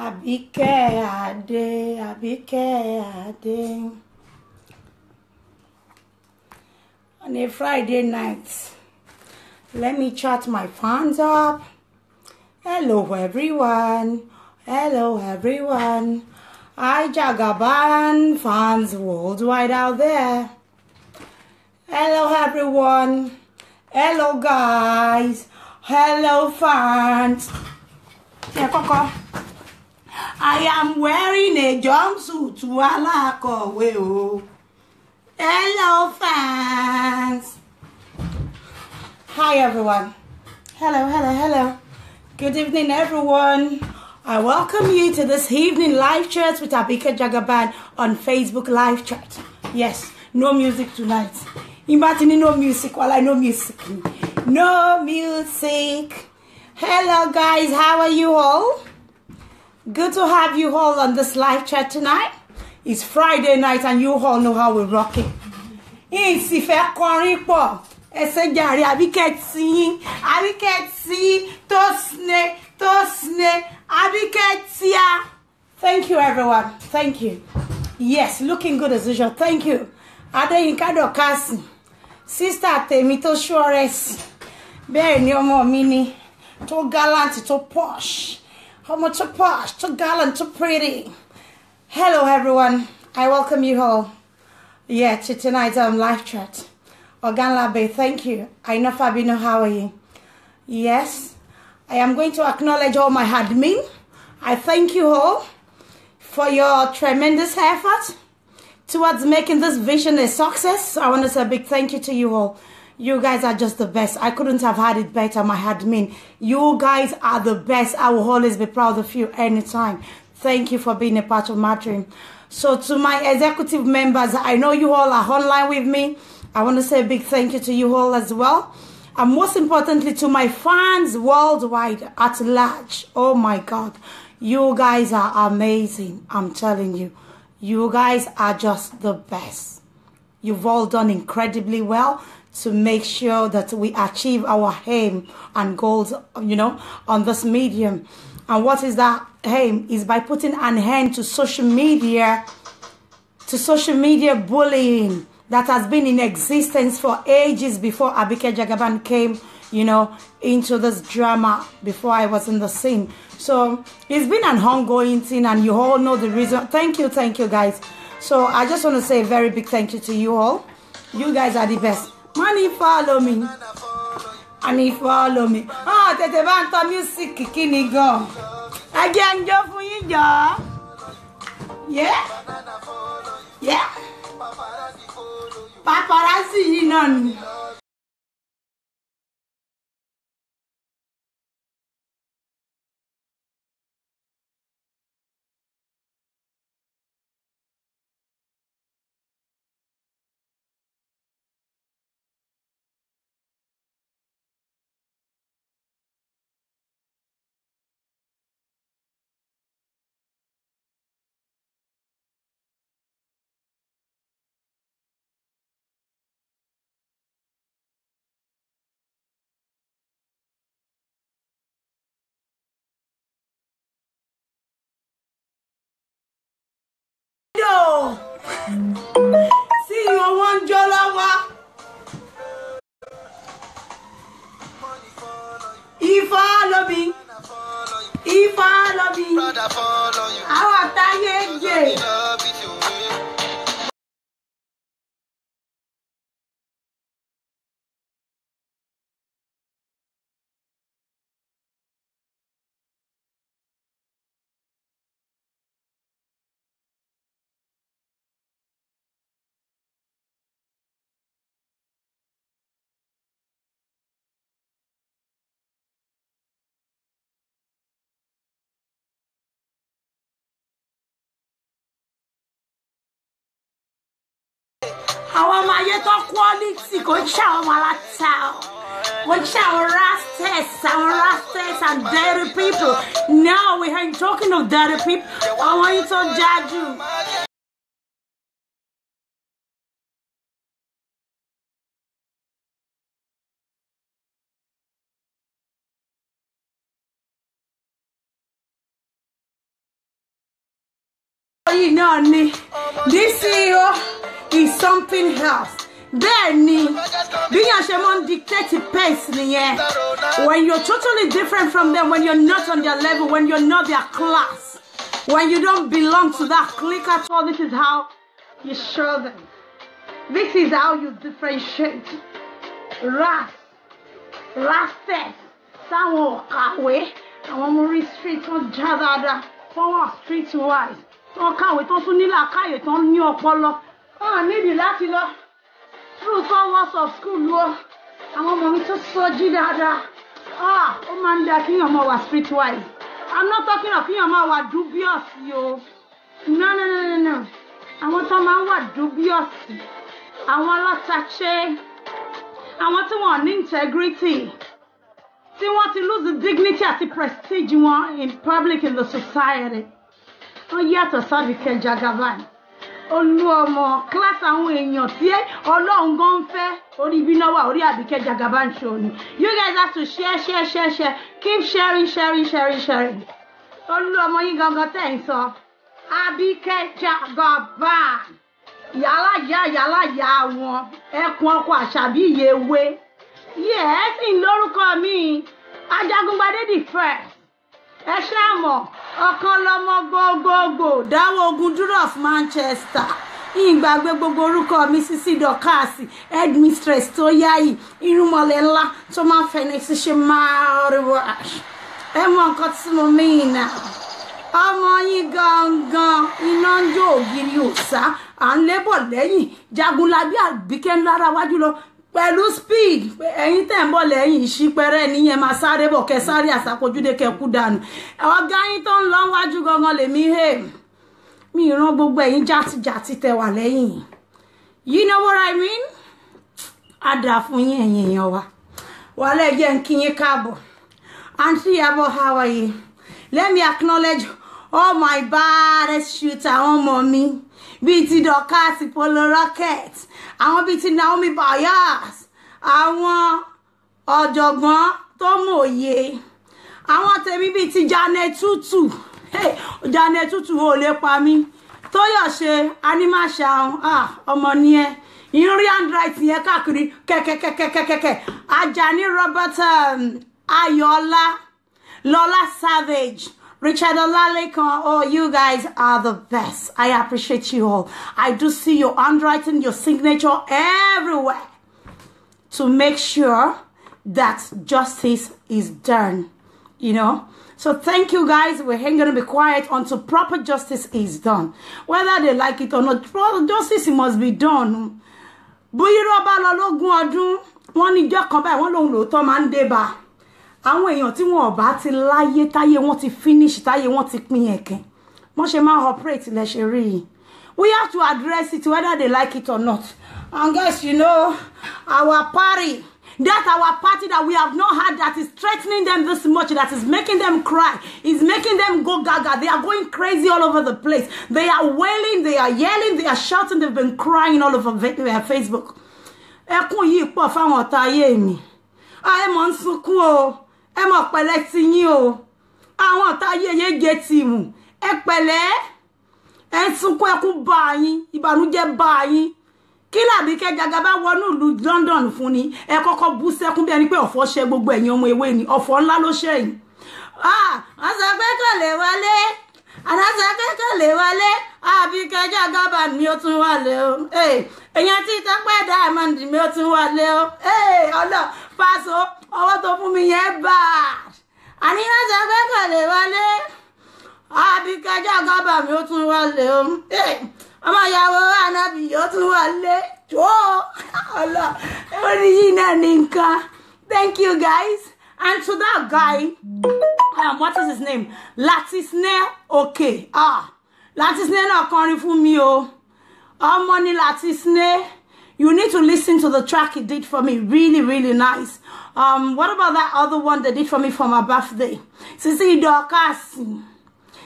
Àbíkẹ́ Adé, Àbíkẹ́ Adé. On a Friday night, let me chat my fans up. Hello everyone. Hello everyone. Hi Jagaban fans worldwide out there. Hello everyone. Hello guys. Hello fans. Yeah, Coco. I am wearing a jumpsuit. Alákọ̀wé o. Hello fans. Hi everyone. Hello, hello, hello. Good evening everyone. I welcome you to this evening live chat with Abike Jagaban on Facebook live chat. Yes, no music tonight. Imagine no music while I no music. No music. Hello guys, how are you all? Good to have you all on this live chat tonight. It's Friday night and you all know how we rock it. Ìsì fẹ́ kọrin pọ̀, ẹsẹ̀ jàre Àbíkẹ́ tí, Àbíkẹ́ tí, tó sinẹ, tó sinẹ, Àbíkẹ́ tíá. Thank you everyone, thank you. Yes, looking good as usual, thank you. Adéyínká Dọ̀kásì, sister tèmi tó ṣọ́rẹ́sì, bẹ́ẹ̀ ni ọmọ mi ni, tó gallant, tó posh, ọmọ tó posh, tó gallant, tó pretty. Hello everyone, I welcome you all. Yeah, to tonight's live chat. Oganlabe, thank you. I know Fabino, how are you? Yes, I am going to acknowledge all my admin. I thank you all for your tremendous effort towards making this vision a success. I want to say a big thank you to you all. You guys are just the best. I couldn't have had it better, my admin. You guys are the best. I will always be proud of you anytime. Thank you for being a part of my dream. So to my executive members, I know you all are online with me. I want to say a big thank you to you all as well. And most importantly, to my fans worldwide at large. Oh my God, you guys are amazing. I'm telling you, you guys are just the best. You've all done incredibly well to make sure that we achieve our aim and goals, you know, on this medium. And what is that aim? Is by putting an end to social media bullying that has been in existence for ages before Abike Jagaban came, you know, into this drama, before I was in the scene. So it's been an ongoing thing and you all know the reason. Thank you guys. So I just want to say a very big thank you to you all. You guys are the best. Money follow me. And follow me. Ah, tètè bá ń tọ́ music kí ni gan. Ẹ jẹ́ ń jó fún yín jọ̀ọ́. Yeah. Yeah. Paparazzi yìí náà ni. Sí, wọ́n ń jó lọ́wọ́. Ifá lómi. Ifá lómi. Àwọn àtàyè jè. Àwọn ọmọ ayé tó quality kò ń ṣe àwọn ọmọ aláta o, kò ń ṣe àwọn rastes, àwọn rastes and dirty people. Now we ain't talking of dirty people. Àwọn yìí tó jájú. Yìí náà ni this CEO is something else. Bẹ́ẹ̀ ni bí yàn ṣe máa ń dictate pace nìyẹn. When you're totally different from them, when you're not on their level, when you're not their class, when you don't belong to that clique at all, this is how you show them. This is how you differentiate. Ras, rastes, táwọn ò kàwé, àwọn ọmọ orí street wọ́n já dáadáa, wọ́n wà street wise, wọ́n kàwé tó tún ní làákàyè tó ní ọpọlọ. Wọ́n nídìí láti lọ through 4 walls of school o. Àwọn ọmọ mi tó sọjí dáadáa. Ah, ó máa ń dáa kíyàn máa wà street wise. I'm not talking of kíyàn máa wà dubious o. No, no, no, no, no. Àwọn tó máa ń wà dubious, àwọn ọlọ́tàṣe, àwọn tí wọ́n ní integrity, tí wọ́n ti lose the dignity àti prestige wọn in public, in the society. Wọ́n yàtọ̀ sábìkẹ́ Jagaban. Olú ọmọ class, àwọn èèyàn tí Ọlọ́run gan ń fẹ́, orí ibi náà wà, orí Àbíkẹ́ Jagaban show ni. You guys have to share, share, share, share, keep sharing, sharing, sharing, sharing. Olú ọmọ yín gangan tẹ̀ ń sọ, Àbíkẹ́ Jagaban, yàrá yá yàrá yá wọn, ẹkùn ọkọ àṣàbí ìyèwé. Yes, ń lórúkọ mi, Ajagungbadé the first. Ẹ ṣáàmọ̀ ọ̀kan lọmọ gbogbogbò dáwọ́ ogun dúró of Manchester. Ìgbàgbé gbogbo orúkọ mi, Sisi Dorcas, headmistress tó yáyì, irúnmọlẹ̀ ńlá tó máa ń fẹnu sí ṣe mouthwash. Ẹ mọ nǹkan tí mo mean now. Ọmọ yín gangan, iná ń jó ògiri òsá, à ń lébọ̀ lẹ́yìn Jagunlabi Àbíkẹ́ ńlára wájú lọ pẹ̀lú speed. Ẹ̀yin tẹ̀ ń bọ̀ lẹ́yìn, ìṣípẹ́rẹ́ níyẹn, máa sáré bọ̀, kẹ sáré àsápojúdé, kẹ kú dànù. Ọ̀gá yín tó ń lọ wájú gangan lèmi hè mi ìran gbogbo ẹ̀yin játijàti tẹ wà lẹ́yìn. You know what I mean? Á dáa fún yín, ẹ̀yin èèyàn wa. Wàhálà ẹ̀jẹ̀ ń kí yín káàbọ̀. Aunty Iyabo, how are you? Let me acknowledge all my baddest shooter, àwọn ọmọ mi bíi ti Dorcas Polo Rocket, àwọn bíi ti Naomi Bias, àwọn ọ̀jọ̀gbọ́n tó mòye, àwọn tèmi bíi ti Janet Tutu. Hey, Janet Tutu ò lè pa mí. Tóyọ̀ṣe Animaṣàun, ah, ọmọ ni ẹ ìrírí handwriting yẹn káàkiri kẹkẹkẹkẹkẹ. Ajani Robert, Ayọ̀ọ́lá, Lọlá Savage, Richard Olalekan, oh, you guys are the best. I appreciate you all. I do see your handwriting, your signature everywhere to make sure that justice is done. So thank you, guys. We ain't gonna be quiet until proper justice is done. Whether they like it or not, proper justice must be done. Bóyá irọ́ bá lọ lógún ọdún, wọ́n ní ìjọ kan báyìí, wọ́n lòun lòótọ́ máa ń dé bá. Àwọn èèyàn tí wọn ò bá ti láyé, táyé wọn ti finish, táyé wọn ti pín ẹ̀kẹ́. Wọ́n ṣe máa operate lẹ́ṣẹ̀ rí i. We have to address it whether they like it or not. And guys, you know, our party, that our party that we have not had, that is threatening them this much, that is making them cry, is making them go gaga. They are going crazy all over the place. They are wailing, they are yelling, they are shouting, they've been crying all over Facebook. Ẹkún yìí pọ̀ fáwọn ọ̀tá ayé mi. Ẹ mọ̀ ń sunkún o, ẹ mọ̀ pẹ̀lẹ́ ti yín o. Àwọn ọ̀tá ayé yége tìmù, ẹ pẹ̀lẹ́, ẹ ń sunkún, ẹkún bá yín, ìbànújẹ́ bá yín. Kí làbíkẹ́ Jagaba wọnú ìlú London fún ni ẹ kọ́kọ́ bú sẹ́kún bí ẹni pé ọ̀fọ̀ ṣe gbogbo ẹ̀yin ọmọ ewé ni, ọ̀fọ̀ ńlá ló ṣẹ̀yìn. Wọ́n sọ pé kò lè wọlé, àná sọ pé kò lè wọlé, Àbíkẹ́ Jagaba mi ó tún wọlé o. Èèyàn tí Tọ́pẹ́ Diamond mi ó tún wọlé o. Ọlọ́ Paso, ọwọ́ tó fún mi yẹn bad. Àní wọ́n sọ pé kò lè wọlé, Àbíkẹ́ Jagaba mi ó tún wọlé o. Ọmọ ìyàwó ànábì yóò tún wọlé tó ọlọ orí yìí náà ní nǹkan. Thank you, guys. And to that guy, what is his name, Latisne. Okay, ah, Latisne náà kọrin fún mi o. Ọmọ ni Latisne. You need to listen to the track he did for me. Really, really nice. What about that other one they did for me for my birthday? Sisi Dorcas.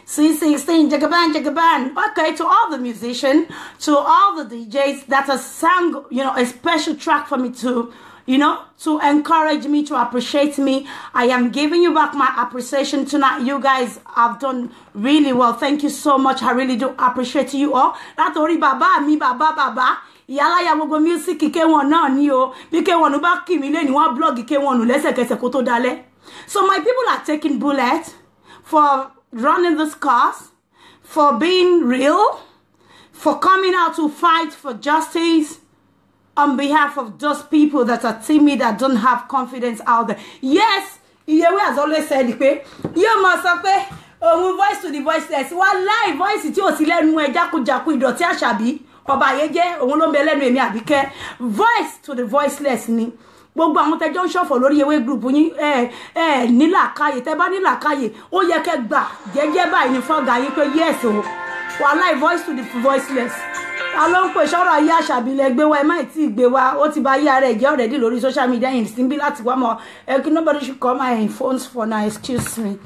C16, Jagaban, Jagaban. Okay, to all the musicians, to all the DJs that have sang, a special track for me to, to encourage me, to appreciate me. I am giving you back my appreciation tonight. You guys have done really well. Thank you so much. I really do appreciate you all. Látòrí bàbá mi, bàbá bàbá ìyáláyà gbogbo music K1 náà ní o. Bí K1 bá kì mí lé ní wọ́n blog K1 lẹ́sẹ̀kẹsẹ̀ kó tó dalẹ̀. So my people are taking bullets for running this cause, for being real, for coming out to fight for justice on behalf of those people that are timid, that don't have confidence out there. Yes, Iyewe has always said pé yóò máa sọ pé òun voice to the voiceless. Wàláì, voice tí ò sí lẹ́nu ẹ̀, jákujàku ìdọ̀tí àṣàbí ọba àyè jẹ́ òun ló ń bẹ lẹ́nu èmi Àbíkẹ́. Voice to the voiceless ni gbogbo àwọn tẹjọ ń ṣọ̀fọ̀ lórí ewé group yín. Ẹ ẹ nílàkàyè, tẹ bá nílàkàyè, ó yẹ kẹ́ gbà jẹ́jẹ́ báyìí ní fọ́gà yín pé yes o, wàláì, voice to the voiceless. Ta ló ń pè sọ̀rọ̀ ayé àṣàbí lẹ gbé wá? Ẹ má tí ì gbé wá, ó ti bá ayé ara ẹ̀ jẹ́ already lórí social media yìí sí bí láti wá mọ́ ẹ kí. Nobody should call my phones for now. Excuse me,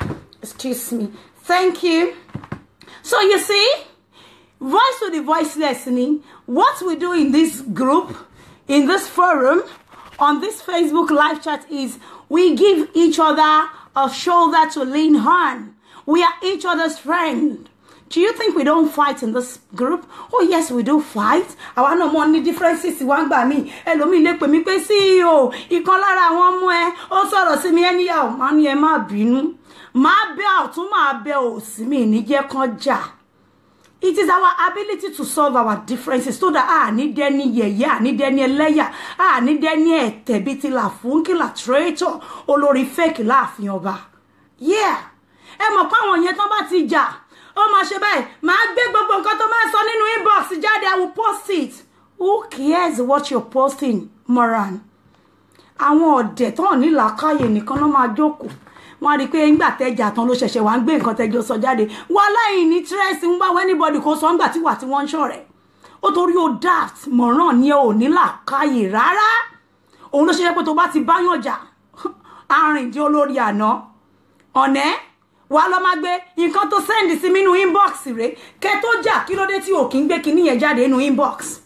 excuse me, thank you. So you see, voice to the voiceless ni what we do in this group, in this forum, on this Facebook live chat, is we give each other a shoulder to lean on. We are each other's friend. Do you think we don't fight in this group? Oh yes, we do fight. Àwa náà mọ ní differences wá ń gbà mí. Ẹlòmíì lè pè mí pé, "CEO, ìkan lára àwọn ọmọ ẹ, ó sọ̀rọ̀ sí mi anyhow." Má ní ẹ má bínú. Má bẹ ọ̀tún, máa bẹ òsì, mi ní jẹ́ kán jà. It is our ability to solve our differences so that a ní dẹ́ni yẹ̀yẹ́, a ní dẹ́ni ẹlẹ́yà, a ní dẹ́ni ẹ̀tẹ̀ bíi ti làfúnkìlà traitor olórí fake láàfin ọba. Yeah. Ẹ mọ̀ pé àwọn yẹn tán bá ti jà, ó máa ṣe báyìí, máa gbé gbogbo nǹkan tó máa sọ nínú inbox jáde. I will post it. Who cares what you're posting, moron? Àwọn ọ̀dẹ̀ tán ní làákàyè nìkan ló máa jókòó, wọ́n á rí i pé ńgbà tẹ́jà tán ló ṣẹ̀ṣẹ̀ wá ń gbé nǹkan tẹ́jọ́ sọ jáde. Wọ́n aláìní ní interest ń bá anybody kó sọ ńgbà tí wà tí wọ́n ń ṣọ̀rẹ́ ó, torí ó daft mọ̀ràn ni, ò ní làákàyè rárá. Òun ló ṣe jẹ́ pé tó bá ti báyàn jà arìndín olórí àná ọ̀nẹ́ wà lọ máa gbé nǹkan tó send sí mi nínú inbox rẹ̀ kẹ́ tó jà. Kí ló dé tí ò kí ń gbé kinní yẹn jáde nínú inbox?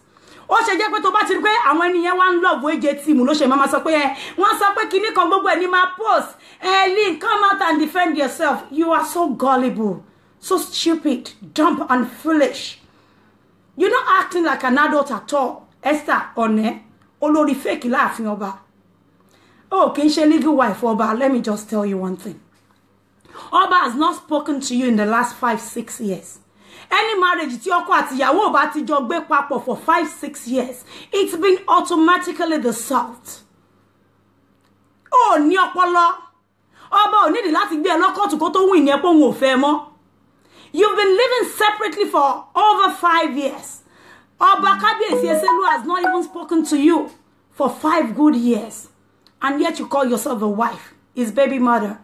Ó ṣe jẹ́ pé tó bá ti rí pé àwọn ènìyàn wá ń love AJ team ló ṣe máa sọ pé ẹ wọ́n sọ pé kinní kan, gbogbo ẹ̀ ní máa post ẹ. Link, come out and defend yourself. You are so gullible, so stupid, dumb and foolish. You're not acting like an adult at all. Esther ọ̀nẹ́ olórí fake láàfin ọba, ó kì í ṣe legal wife ọba. Let me just tell you one thing: Ọba has not spoken to you in the last 5, 6 years. Any marriage tí ọkọ àti ìyàwó bá ti jọ gbé papọ̀ for 5, 6 years, it's been automatically dissolved. Ó ní ọpọlọ. Ọba ò nídìí láti gbé ẹ lọ́kọ̀tù kó tó wìn ní ẹ pé òun ò fẹ́ mọ́. You've been living separately for over 5 years. Ọba Kábíyèsí Eselu has not even spoken to you for 5 good years, and yet you call yourself a wife, his baby mother.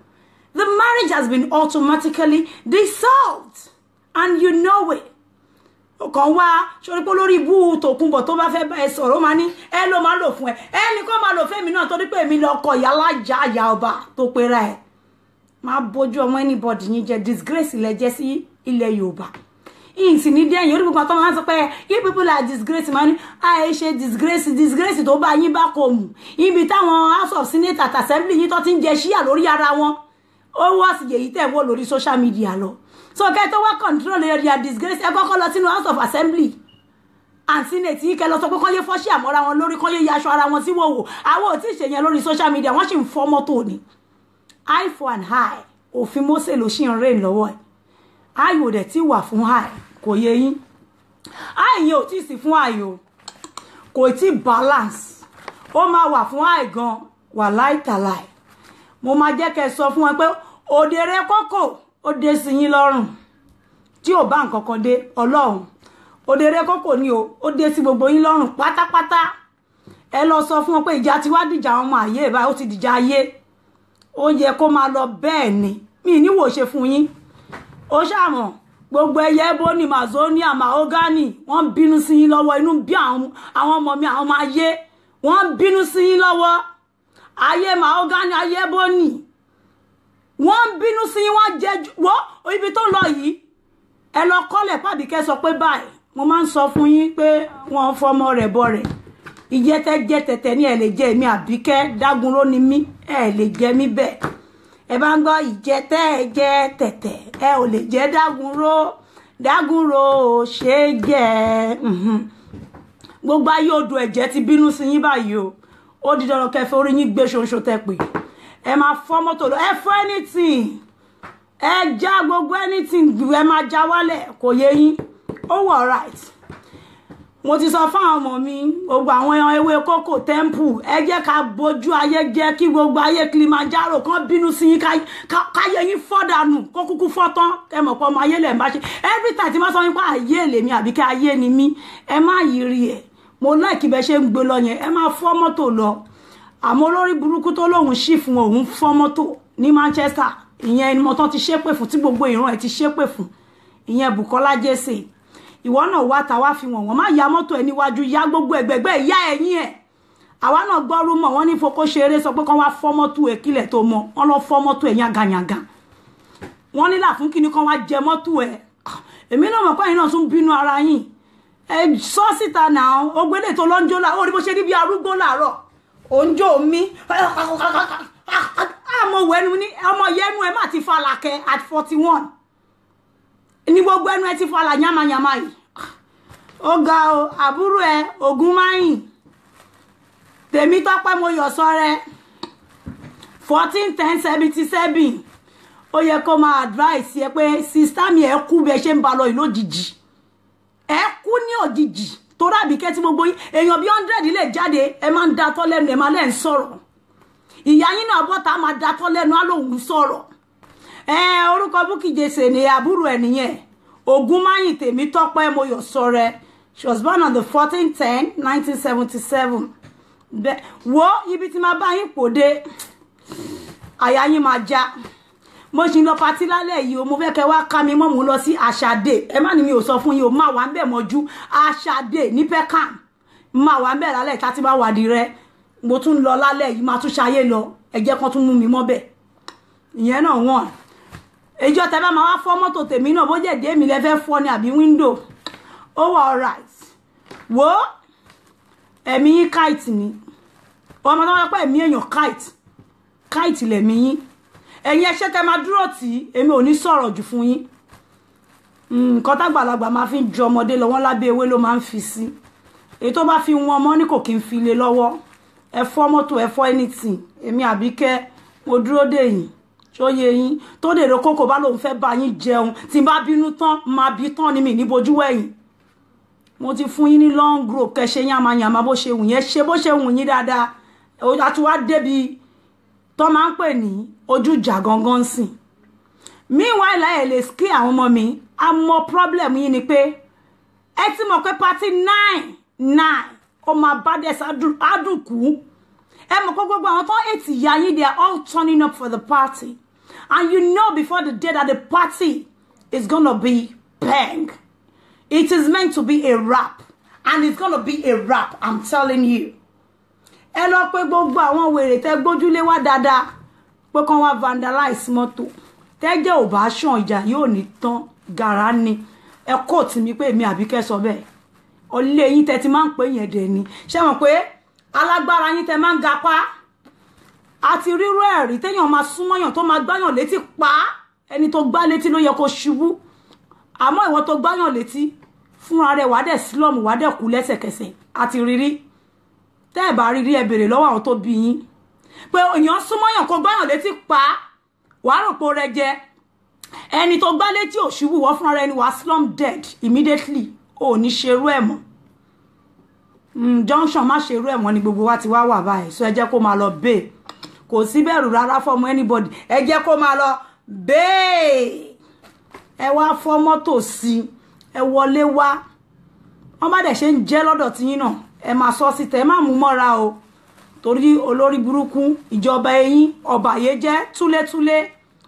The marriage has been automatically dissolved and you know it. Kàn wá sórí pé lórí ibú Tòkunbọ̀ tó bá fẹ́ bá ẹ sọ̀rọ̀, ó máa ní ẹ ló máa lò fún ẹ, ẹ ní kó máa lò fẹ́mi náà, torí pé èmi lọkọ ìyá alájà àyà ọba tó pera ẹ. Máa bójú ọmọ anybody yín jẹ. Disgrace ilẹ̀ jẹ́ sí ilẹ̀ Yorùbá yìí sì ní dẹ́yìn orí gbogbo àtọ́. Máa ń sọ pé you people are disgrace. Máa ní àì ṣe disgrace, disgrace tó bá yín bá kò mú ibi táwọn House of Senate àti Assembly yín tó ti ń jẹ ṣíà lórí ara wọn, ó wọ́ sí èyí tẹ̀ wọ́ lórí social media lọ. So kẹ́ tó wá control area disgrace, ẹ kọ́kọ́ lọ sínú House of Assembly and Senate yìí, kẹ́ lọ sọ pé kọ́ yé fọ́ṣí àmọ́ra wọn lórí, kọ́ yé yaṣọ ara wọn sí wòwò. Àwọn ò tí ì ṣe yẹn lórí social media. Wọ́n sì ń fọ́ mọ́tò ni. Eye for an eye, òfin Mósè ló ṣì ń rìn lọ́wọ́ ẹ̀. Eye ò dẹ̀ tí wà fún eye, kò yé yín? Eye yẹn ò tí ì sí fún eye o, kò tí balance. Ó máa wà fún eye gan wà láìtàláì. Mo máa jẹ́ kẹ́ sọ fún wọn pé òdèrè kókò ó dé sí yín lọ́rùn tí ò bá nǹkan kan dé. Ọlọ́run, òdèrè kókò ni o, ó dé sí gbogbo yín lọ́rùn pátápátá. Ẹ lọ sọ fún wọn pé ìjà ti wá dìjà àwọn ọmọ àyè báyìí, ó ti dìjà ayé. Ó yẹ kó máa lọ bẹ́ẹ̀ ni. Mi níwò ṣe fún yín. Ó ṣàmọ̀ gbogbo ẹyẹ bóni mazonia mahogany, wọ́n ń bínú sí yín lọ́wọ́. Inú bí àwọn ọmọ mi, àwọn ọmọ ayé, wọ́n ń bínú sí yín lọ́wọ́. Ayé mahogany, ayé bóni, wọ́n ń bínú sí yín. Wọ́n jẹ́ wọ́n ibi tó ń lọ yìí. Ẹ lọ kọ́lẹ̀ pàbíkẹ́ sọ pé báyìí. Mo máa ń sọ fún yín pé wọ́n fọmọ rẹ̀ bọ rẹ̀. Ìjẹtẹ jẹ tẹtẹ ní ẹ lè jẹ èmi Àbíkẹ́ Dágunró ni mí, ẹ lè jẹ mí bẹ́ẹ̀. Ẹ bá ń gbọ́ ìjẹtẹ jẹ tẹtẹ, ẹ ò lè jẹ Dágunró. Dágunró ò ṣe é jẹ. Gbogbo ayé odò ẹ̀jẹ̀ ti bínú sí yín báyìí o. Ó di dandan kẹfẹ orí yín gbé ṣoṣo tẹ pé ẹ máa fọ́ mọ́tò lọ, ẹ fọ́ anything, ẹ já gbogbo anything, ẹ máa já wálẹ̀, kò yé yín. Ó wà alright. Mo ti sọ fún àwọn ọmọ mi, gbogbo àwọn ẹran ewé kókò temple, ẹ jẹ́ ká bójú ayé jẹ́ kí gbogbo ayé Kilimanjaro kan bínú sí yín, káyé yín fọ́ dànù, kó kúkú fọ́ tán. Ẹ mọ̀ pé ọmọ ayé lẹ̀ ń bá ṣe. Every time tí má sọ nípa ayé lèmi Àbíkẹ́, ayé ni mí, ẹ má yiri ẹ̀. Mo like bẹ́ ṣe ń gbé lọ yẹn, ẹ máa fọ́ mọ́tò lọ. Àmọ́ olórí burúkú tó lóun ṣì fún òun fọ́ mọ́tò ní Manchester, ìyẹn ni mo tán ti ṣépè fún, tí gbogbo ìran ẹ̀ ti ṣépè fún, ìyẹn Bukola Jesse. Ìwọ náà wá ta wá fi wọ̀n wọ́n, má ya mọ́tò ẹ̀ níwájú, ya gbogbo ẹ̀gbẹ̀gbẹ́ ìyá ẹ̀yìn ẹ̀. Àwa náà gbọ́ rúmọ̀ wọ́n ní fokó ṣeré sọ pé kán wá fọ́ mọ́tò ẹ̀ kílẹ̀ tó mọ́, wọ́n lọ fọ́ mọ́tò ẹ̀ yángayànga. Wọ́n ní láàfún kíní kan wá jẹ mọ́tò ẹ̀. Èmi náà mọ̀ pé ẹ̀yin náà tún bínú ara yín. Ẹ sọ síta náà, ó gbélé tó lọ́njọ́ là, ó rí bó ṣe rí bí arúgbó làárọ̀. Òǹjọ́ mi, àmọ́ wẹnu ní ọmọ yẹnu ẹ má ti falàkẹ́ at 41. Ní gbogbo ẹnu ẹ ti falà yánmayànmá yìí. Ó ga o, àbúrò ẹ Ògúnmáyìn. Tèmítọ́pẹ́ mo yọ̀ sọ́rẹ́ 14/10/77. Ó yẹ kó máa advice ẹ pé sister mi, ẹ kú bí ẹ ṣe ń ba lọ yìí lójijì. Ẹ kú ní òjijì. Torí Àbíkẹ́ tí gbogbo yín èèyàn bí 100 lè jáde, ẹ máa ń datọ́ lẹ́nu, ẹ máa lẹ́ ń sọ̀rọ̀. Ìyá yín náà bọ́ta máa datọ́ lẹ́nu, á lóun sọ̀rọ̀. Ẹ orúkọ Bukky Jesse ni àbúrò ẹ nìyẹn. Ògúnmáyìn Tèmítọ́pẹ́ mo yọ̀ sọ́rẹ́. She was born on the 14/10/1977. Wo ibi tí máa bá yín pòde, àyà yín máa já. Mo ṣì ń lọ party lálẹ́ yìí o, mo fẹ́ kẹ́ wá ká mi mọ́, mo lọ sí Àṣàdé. Ẹ má ní mi ò sọ fún yín o, máa wà ń bẹ̀ mọ́jú. Àṣàdé ní Peckham. Máa wà ń bẹ̀ lálẹ́ tá tí bá wà di rẹ. Mo tún lọ lálẹ́ yìí, máa tún ṣayé lọ. Ẹ jẹ́ kán tún mú mi mọ́ bẹ̀. Ìyẹn náà wọ̀n. Ìjọ tẹ bá máa wá fọ́ mọ́tò tèmi náà, bó jẹ́ dé mi lẹ fẹ́ fọ́ ni àbí window. Ó wà alright. Wo ẹ̀mí yín kite ni. Ọmọ tó wá pẹ́ ẹ̀mí èèyàn kite. Kite lẹ̀mí yín. Ẹ̀yin ẹṣẹ́ tẹ máa dúró tì í, èmi ò ní sọ̀rọ̀ jù fún yín. Nǹkan tágbàlagbà máa fi ń ju ọmọdé lọ, wọ́n lábẹ́ ewé ló máa ń fi sí. Èyí tó bá fi wọn ọmọ ní kò kí ń fi lé lọ́wọ́. Ẹ fọ́ mọ́tò, ẹ fọ́ anything. Èmi Àbíkẹ́, mo dúró dè yín. Ṣó yé yín? Tó dèrò kókò bá lòun fẹ́ bá yín jẹun, tí n bá bínú tán, máa bí tán ni mi ní bojú wẹ̀yìn. Mo ti fún yín ní long rope kẹ́ ṣe yánmayànmá bó ṣe wù yẹn, ṣe bó ṣe wù yín dáadáa. A ti wá débi tó máa ń pè ní ojú ìjà gangan sìn. Meanwhile, ẹ lè ski àwọn ọmọ mi. Àmọ́ problem yín ni pé ẹ ti mọ̀ pé party 9/9 ó máa bá dẹ̀ àdùnkù. Ẹ mọ̀ pé gbogbo àwọn tó ètì ìyá yín, they are all turning up for the party. And you know before the day that the party is gonna be bang. It is meant to be a wrap. And it's gonna be a wrap, I'm telling you. Ẹ lọ pé gbogbo àwọn wèrè tẹ gbójúlé wá dáadáa pé kán wá vandalize mọ́tò. Tẹ́jẹ́ ò bá ṣàn, ìjà yóò ní tán, gàrá ni. Ẹ kóòtù mi pé èmi Àbíkẹ́ sọ bẹ́ẹ̀. Ọlé yín tẹ ti máa ń pè yẹn dẹ̀ ni. Ṣé mọ̀ pé alágbára yín tẹ máa ń gapá? Àti rírú ẹ̀rí téèyàn máa súnmọ́yàn tó máa gbáyàn létí pa á. Ẹni tó gbá létí ló yẹ kó ṣubú. Àmọ́ ìwọ tó gbáyàn létí fúnra rẹ̀ wá dẹ̀ slum, wá dẹ̀ kú lẹ́sẹ̀kẹsẹ̀. Àti rírí. Tẹ́ ẹ̀ bá rírí, ẹ béèrè lọ́wọ́ àwọn tó bí yín. Pé èèyàn súnmọ́yàn kó gbáyàn létí pa á, wàá rò pé ó rẹ jẹ. Ẹni tó gbá létí ò ṣubú, wọ́n fúnra rẹ̀ ni wàá slum dead immediately. Ò ní ṣerú ẹ̀ mọ́. Junction má ṣerú ẹ̀ mọ́ ni gbogbo wa ti wá wà báyìí. So ẹ jẹ́ kó máa lọ bẹ́ẹ̀. Kò sí bẹ̀rù rárá fọ́mọ anybody. Ẹ jẹ́ kó máa lọ bẹ́ẹ̀. Ẹ wá fọ́ mọ́tò sí, ẹ wọlé wá. Wọ́n bá dẹ̀ ṣe ń jẹ́ lọ́dọ̀ tiyín náà, ẹ máa sọ síta, ẹ má mú mọ́ra o. Torí olórí burúkú ìjọba eyín ọ̀bàyéjẹ́ túlétúlé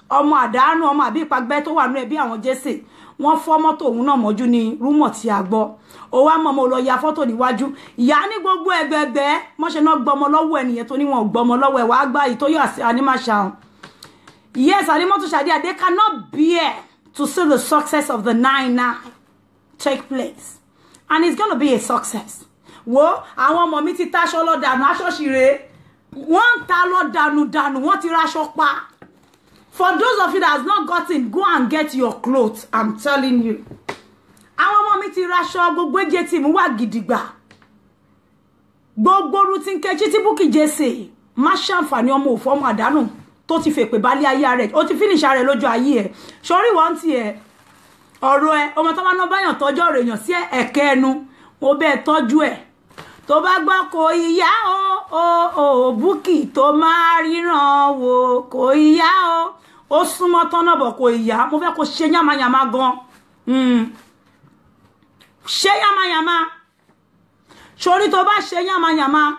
ọmọ àdánù ọmọ àbí ìpagbẹ́ tó wà nínú ẹbí àwọn Jesse, wọ́n fọ́ mọ́tò òun náà mọ́jú ní rumour tí a gbọ́. Ó wá mọ́ mo lọ ya fọ́tò níwájú ìyá ní gbogbo ẹgbẹgbẹ́ mọ́ṣẹ́ náà gbọmọ lọ́wọ́ ẹnìyẹn tó ní wọn ò gbọmọ lọ́wọ́ ẹ̀ wàá gbá yìí tó yọ ànímàṣà. Yes, Alimatu Shadia, they cannot bear to see the success of the 9/9 take place. And it's gonna be a success. Wo àwọn ọmọ mi ti taṣọ lọ dànù, aṣọ ṣìrè wọ́n ń ta lọ dànù dànù, wọ́n ti raṣọ pa. For those of you that has not gotten, go and get your clothes, I'm telling you. Àwọn ọmọ mi ti raṣọ, gbogbo ẹjẹ tí mo wà gidigba, gbogbo rutin kejì tí Bukky Jesse má ṣàǹfààní ọmọ òfò ọmọ àdánù tó ti fèpè balẹ̀ ayé rẹ̀, ó ti finish rẹ̀ lójú ayé ẹ̀. Sórí wọ́n ti ẹ̀ ọ̀rọ̀ ẹ, ọmọ tó bá ná báyàn tọ́jú ọ̀rọ̀ èèyàn sí ẹ̀kẹ́ ẹnu, mo bẹ́ẹ̀ tọ́jú ẹ̀. Tó bá gbọ́ kò ìyá o o Bukky tó máa ríran wò kò ìyá o, ó súnmọ́ tọ́nà bọ̀ kò ìyá. Mo fẹ́ kó ṣe yánmayànmá gan, ṣe yánmayànmá. Sórí tó bá ṣe yánmayànmá,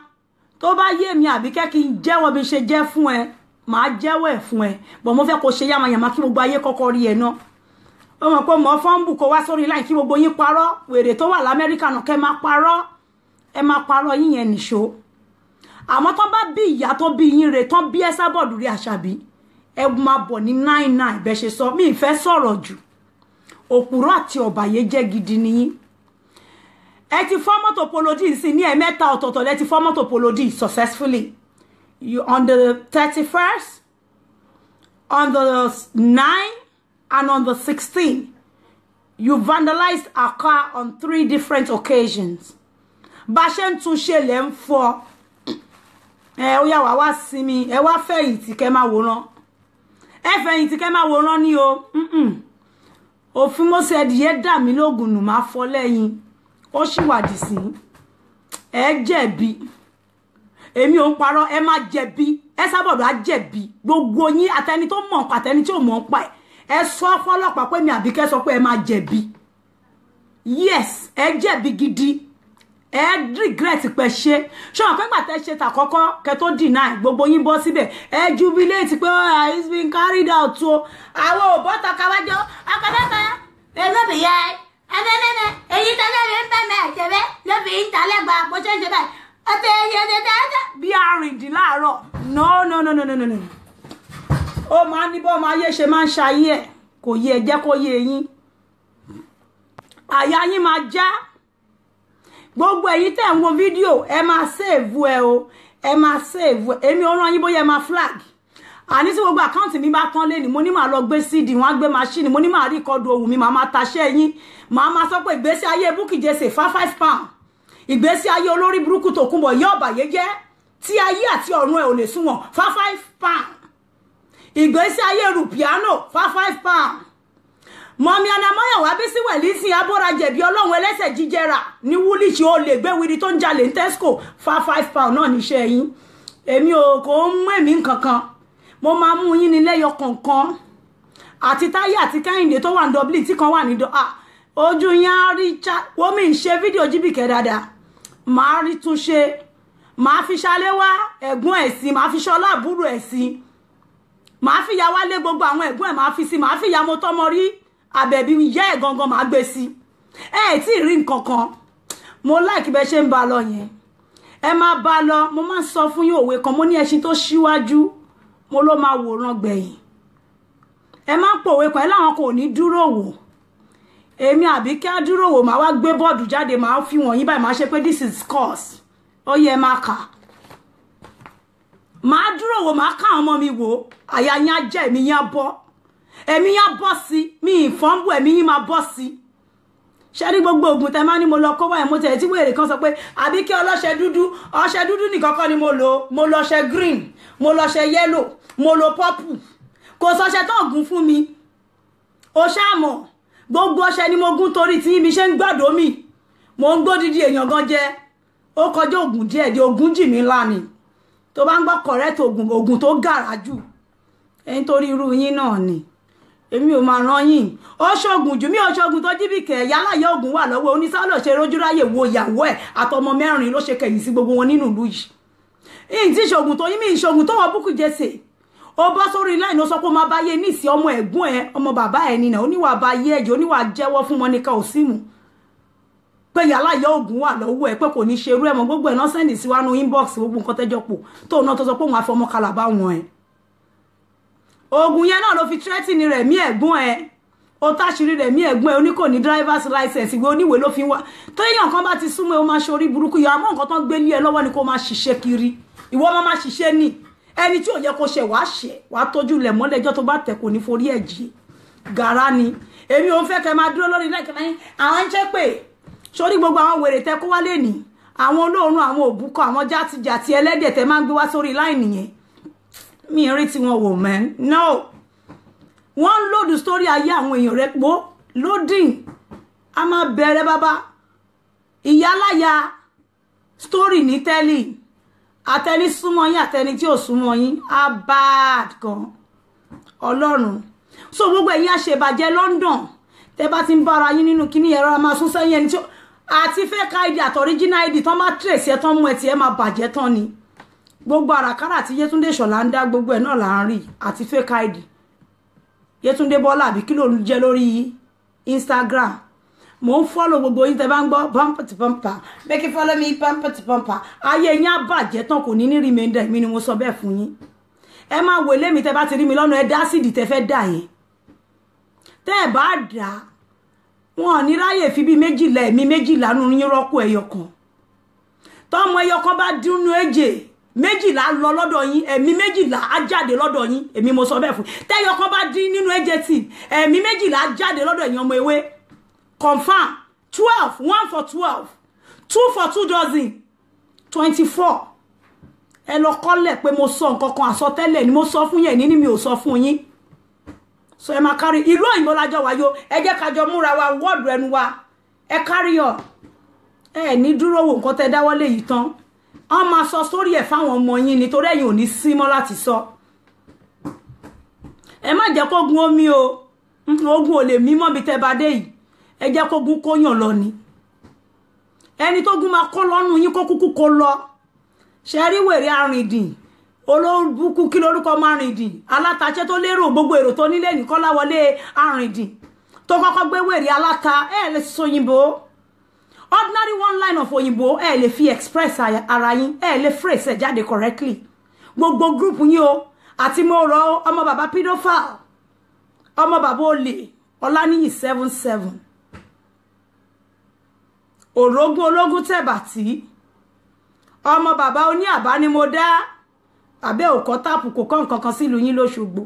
tó bá yé mi Àbíkẹ́ kí n jẹ́wọ́ bí ṣe jẹ́ fún ẹ, màá jẹ́wọ́ ẹ̀ fún ẹ, bọ̀ mo fẹ́ kó ṣe yánmayànmá kí gbogbo ayé kọ́kọ́ rí ẹ náà. Ó mọ̀ pé mọ̀ fọ́nbù kó wá sórí láì kí gbogbo yín parọ́, wèrè tó wà l'Amẹ́ríkà náà kẹ́ máa parọ́, ẹ máa parọ́ yín yẹn nìṣó. Àmọ́ tán bá bí ìyá tó bí yín rè, tán bí ẹ sábọ̀dù rí Àṣàbí, ẹ máa bọ̀ ní 99 bẹ́ẹ̀ ṣe sọ. Mi ì fẹ́ sọ̀rọ̀ jù, òpùrọ̀ àti ọ̀bàyéjẹ́ gidi nìyín. Ẹ ti fọ́ mọ́tò Polodi sí ní ẹ̀mẹ́ta ọ̀tọ̀ọ̀tọ̀, lẹ ti fọ́ mọ́tò Polodi successfully. You on the 31st, on the 9th and on the 16th, you vandalized our car on 3 different occasions. Bá ṣe ń tún ṣe lẹ́ ń fọ́ ẹ, ó yá wá wá sinmi, ẹ wá fẹ̀yìntì kẹ́ máa wòran, ẹ fẹ̀yìntì kẹ́ máa wòran ní o. Òfin Mósè ẹdìyẹ dà mí lóògùn nù, máa fọ́ lẹ́yìn, ó sì wàdì sí ẹ jẹ̀bi. Èmi ò ń parọ́, ẹ má jẹ̀bi, ẹ sábọ̀dọ̀ á jẹ̀bi gbogbo yín, àtẹni tó mọ̀ nípa àtẹni tí ò mọ̀ nípa ẹ̀. Ẹ sọ fọlọ́pàá pé mi Àbíkẹ́ sọ pé ẹ má jẹ̀bi. Yes, ẹ jẹ̀bi gidi, ẹ regret pé ṣe ṣé wọn pé gbà tẹ ṣe tàkọ́kọ́ kẹ tó deny, gbogbo yín bọ́ síbẹ̀, ẹ jubilate pé oh, it's been carried out o. Àwọn ò bọ́ta káwájọ́ ọkọ̀dọ́kọ̀ ẹlọ́bìyẹ ẹlẹ́lẹ́lẹ́ èyí tẹ́lẹ̀ mi ń bẹ̀ mẹ́ ẹ̀jẹ̀bẹ́ lóbi ń ta lẹ́gba bó ṣe ń ṣe báyìí ọtẹ ẹyẹ tẹ́tẹ́ bí arìndínláàárọ̀. No no no no no no. Ó máa ní bọ́ ọmọ ayé ṣe máa ń ṣayé ẹ̀, kò yé ẹ, jẹ́ kó yé yín, àyà yín máa já. Gbogbo ẹ̀yin tẹ́ ń wo fídíò, ẹ máa save ẹ o, ẹ máa save. Èmi ò rán yín bóyá ẹ máa flag. Àní tí gbogbo àkáǹtì mi bá tán lé ní, mo ní màá lọ gbé cd, wọn á gbé machine, mo ní màá rí ìkọdù ohùn mi, màá máa taṣẹ́ yín, màá máa sọ pé ìgbésí ayé Bukky Jesse fa £5, ìgbésí ayé olórí burúkú Tòkunbọ̀ yé ọ̀bàyéjẹ́ tí ayé àti ọ̀run ẹ̀ ò lè sunwọ̀n fa £5, ìgbésí ayé Rupiano fa £5, mọ̀mí anamọ́yàwó Bísí Wẹ̀lísì abọ́rajẹ̀bi ọlọ́run ẹlẹ́sẹ̀ jíjẹrà ní wúlíṣì ó lè gbé wiri tó ń jalè ní Tesco fa £5 náà níṣẹ́ yín. Èmi ò kò ń mú èmi nkankan, mo máa mú yín ní lẹ́yọ kọ̀ọ̀kan, àti Táyé àti Kẹ́hìndé tó wà ní Dublin tí kan wà ní ojú yín á rí. Wọ́n mi ń ṣe fídíò Jíbìkẹ́ dáadáa, màá rí túnṣe, màá fi ṣalé wá ẹ̀gbọ́n ẹ̀ sí, màá fi ṣọlá àbúrò ẹ̀ sí, màá fi ya wálé gbogbo àwọn ẹ̀gbọ́n ẹ̀, màá fi sí, màá fi ya mo tọ́mọ rí àbẹ̀bí ìyá ẹ̀ gangan, màá gbé sí. Ẹ tí ì rí nǹkan kan, mo láìkí bẹ́ẹ̀ ṣe ń ba lọ yẹn, ẹ máa bá lọ. Mo máa ń sọ fún yín òwe kan, mo ní ẹṣin tó ṣíwájú mo ló máa wòran gbẹ̀yìn. Ẹ máa ń pòwe kan, ẹ láwọn kò ní dúró wò. Èmi Àbíkẹ́ á dúró wò, màá wá gbé bọ́ọ̀dù jáde, màá fi wọ̀nyí báyìí, màá ṣe pé this is course, ó yẹ máa kà. Màá dúró wò, màá ká àwọn ọmọ mi wò, àyà yín á jẹ́, èmi yín á bọ́, ẹ̀mí yín á bọ́ sí mi ìfọ́nbù, ẹ̀mí yín máa bọ́ sí. Ṣé ní gbogbo oògùn tẹ máa ní mo lọ kó wáyé, mo tẹ̀ tí wèrè kan sọ pé Àbíkẹ́ ọlọ́ṣẹ dúdú, ọṣẹ dúdú nìkan kọ́ ni mo lò, mo lọ ṣẹ green, mo lọ ṣẹ yellow, mo lo purple, kò sọṣẹ tó gún fún mi. Ó ṣàmọ̀ gbogbo ọṣẹ ni mo gún torí tí mi ṣe ń gbàdó mi, mo ń gbódìdí èèyàn gan jẹ, ó kọjá oògùn díẹ̀ di oògùn jì mí ńlá ni. Tó bá ń gbọ́ correct oògùn, oògùn tó gàrà jù ẹni torí irú yín náà ni èmi ò máa ràn yín. Ó ṣoògùn jù mí, ó ṣoògùn tó Jíbìkẹ́ yálàyé oògùn wà lọ́wọ́ onísàlọ̀ ṣe rójúráyè wo ìyàwó ẹ̀ àtọmọ mẹ́rin ló ṣe kẹ̀yìn sí gbogbo wọn nínú ìlú yìí. Ìyìn tí ṣoògùn tó yín mi ìṣoògùn tó wọ Bukky Jesse, ó bọ́ sórí line ó sọ pé ó máa bá yé níìsí ọmọ ẹ̀gbọ́n ẹ, ọmọ bàbá ẹ nínà, oníwà bá yé ẹ̀jẹ̀, oníwà jẹ́wọ́ fún Monica Osimu pé yálàyé oògùn wà lọ́wọ́ ẹ, pé kò ní ṣerú ẹ̀ mọ́. Gbogbo ẹ̀ náà sẹ́ndì sí wánú inbox, gbogbo nǹkan tẹ́jọ́ pò tóun náà tó sọ pé òun àfọmọ́ kalàbá wọn ẹ̀. Oògùn yẹn náà ló fi tírẹ́tìnì rẹ̀ mí ẹ̀gbọ́n ẹ̀, Ó táṣìírí rẹ̀ mí ẹ̀gbọ́n ẹ̀ oníkò ní driver's license, ìwé oníwèé ló fi ń wá. Téèyàn kan bá ti súnmọ́ ẹ, ó máa ṣe orí burúkú yìí. Àmọ́ nǹkan tó ń gbé ní ẹ lọ́wọ́ ni kó máa ṣiṣẹ́ kiri. Ìwọ máa ṣiṣẹ́ ní ẹni tí ò yẹ kó ṣe, wàá ṣe, wàá tójú lẹ̀ mọ́lẹ̀. Ẹjọ́ tó bá tẹ̀ kò ní forí ẹ̀ jì gàrá ni. Èmi ò ń fẹ́ kẹ́ máa dúró lórí lẹ́kẹ̀ẹ́ lẹ́yìn àwọn ń ṣe pé sórí gbogbo àwọn wèrè tẹ kó wálé ní, àwọn olóòórùn, àwọn òbúkọ, àwọn játijàti ẹlẹ́dẹ̀ tẹ máa ń gbé wá sórí line yẹn, mi rí tí wọn wò mẹ́. No, wọ́n ń load sórí ayé àwọn èèyàn rẹ̀ pọ̀ loading. A máa bẹ̀rẹ̀ bàbá ìyáláyà story ní tẹ́lì, àtẹni súnmọ́ yín, àtẹni tí ò súnmọ́ yín, á bad gan ọlọ́run. So gbogbo ẹ̀yin àṣebàjẹ́ London, tẹ́ bá ti ń bára yín nínú kíní ẹ̀rọ, máa sún sẹ́yìn. Ẹni tí àti fake ID àti original ID tán bá trace ẹ̀ tán, mú ẹ tí ẹ máa bàjẹ́ tán ni. Gbogbo àràkárà tí Yétúndé Ṣọlá ń dá, gbogbo ẹ̀ náà là ń rí, àti fake ID Yétúndé Bọ́lá àbí kí ló ń jẹ́ lórí Instagram. Mò ń follow gbogbo yín. Tẹ́ bá ń gbọ́ bumper to bumper, make you follow me bumper to bumper. Ayé yín á bàjẹ́ tán, kò ní ní remainder. Mi ni mo sọ bẹ́ẹ̀ fún yín. Ẹ máa wò lémi. Tẹ́ bá ti rí mi lọ́nà, ẹ dá sídìí tẹ́ fẹ́ dà yẹn. Tẹ́ ẹ bá dà, wọn ò ní ráyè fi bí 12 ẹ̀mí 12 nínú yín rọ́pò ẹyọ kan. Tọ́mọ ẹyọ kan bá dúnú èjè, 12 lọ lọ́dọ̀ yín, ẹ̀mí 12 á jáde lọ́dọ̀ yín. Èmi mo sọ bẹ́ẹ̀ fún. Tẹ́yọ kan bá dín nínú èjè tì, ẹ̀mí 12 á jáde lọ́dọ̀ ẹ̀yin ọmọ ewé. Confirm. 12, one for 12, two for two dozen, 24. Ẹ lọ kọ́lẹ̀ pé mo sọ nǹkan kan. Àsọtẹ́lẹ̀ ni mo sọ fún yẹn ní, mi ò sọ fún yín. So ẹ máa kárí ìlú òyìnbó lájọ wáyó. Ẹ jẹ́ kájọ múra wa, wọ́ọ̀dù ẹnu wa. Ẹ kárí ọ, ẹ ní dúró wo nǹkan tẹ dáwọ́lé yìí tán. Wọ́n máa sọ sórí ẹ̀ fáwọn ọmọ yín, nítorí ẹ̀yin ò ní sí mọ́ láti sọ. Ẹ má jẹ́ kógun omi o, ogun ò lè mímọ́ bí tẹ́ bá dé yìí. Ẹ jẹ́ kógun kóyàn lọ ni. Ẹni tógun máa kó lọ́rùn yín, kó kúkú kó lọ. Ṣe rí wèrè arìndìn olóbùkún, kí lórúkọ márìndìn alátaṣẹ́ tó lérò gbogbo èrò tó nílé ní Kọ́láwọlé arìndìn tó kọ́kọ́ gbé wèrè aláta. Ẹ lè sọ òyìnbó, ordinary one line of òyìnbó, ẹ lè fi express ara yín, ẹ lè phrase ẹ jáde correctly. Gbogbo group yín o, àti mo rọ ọmọ bàbá pedophile, ọmọ bàbá olè Ọláníyì 77, òrógún ológun tẹ̀bàtì, ọmọ bàbá oní àbá ni mo dá. Àbẹ́ òkọ́ táàpù kò kọ́ nǹkan kan sílùú yín lóṣogbo.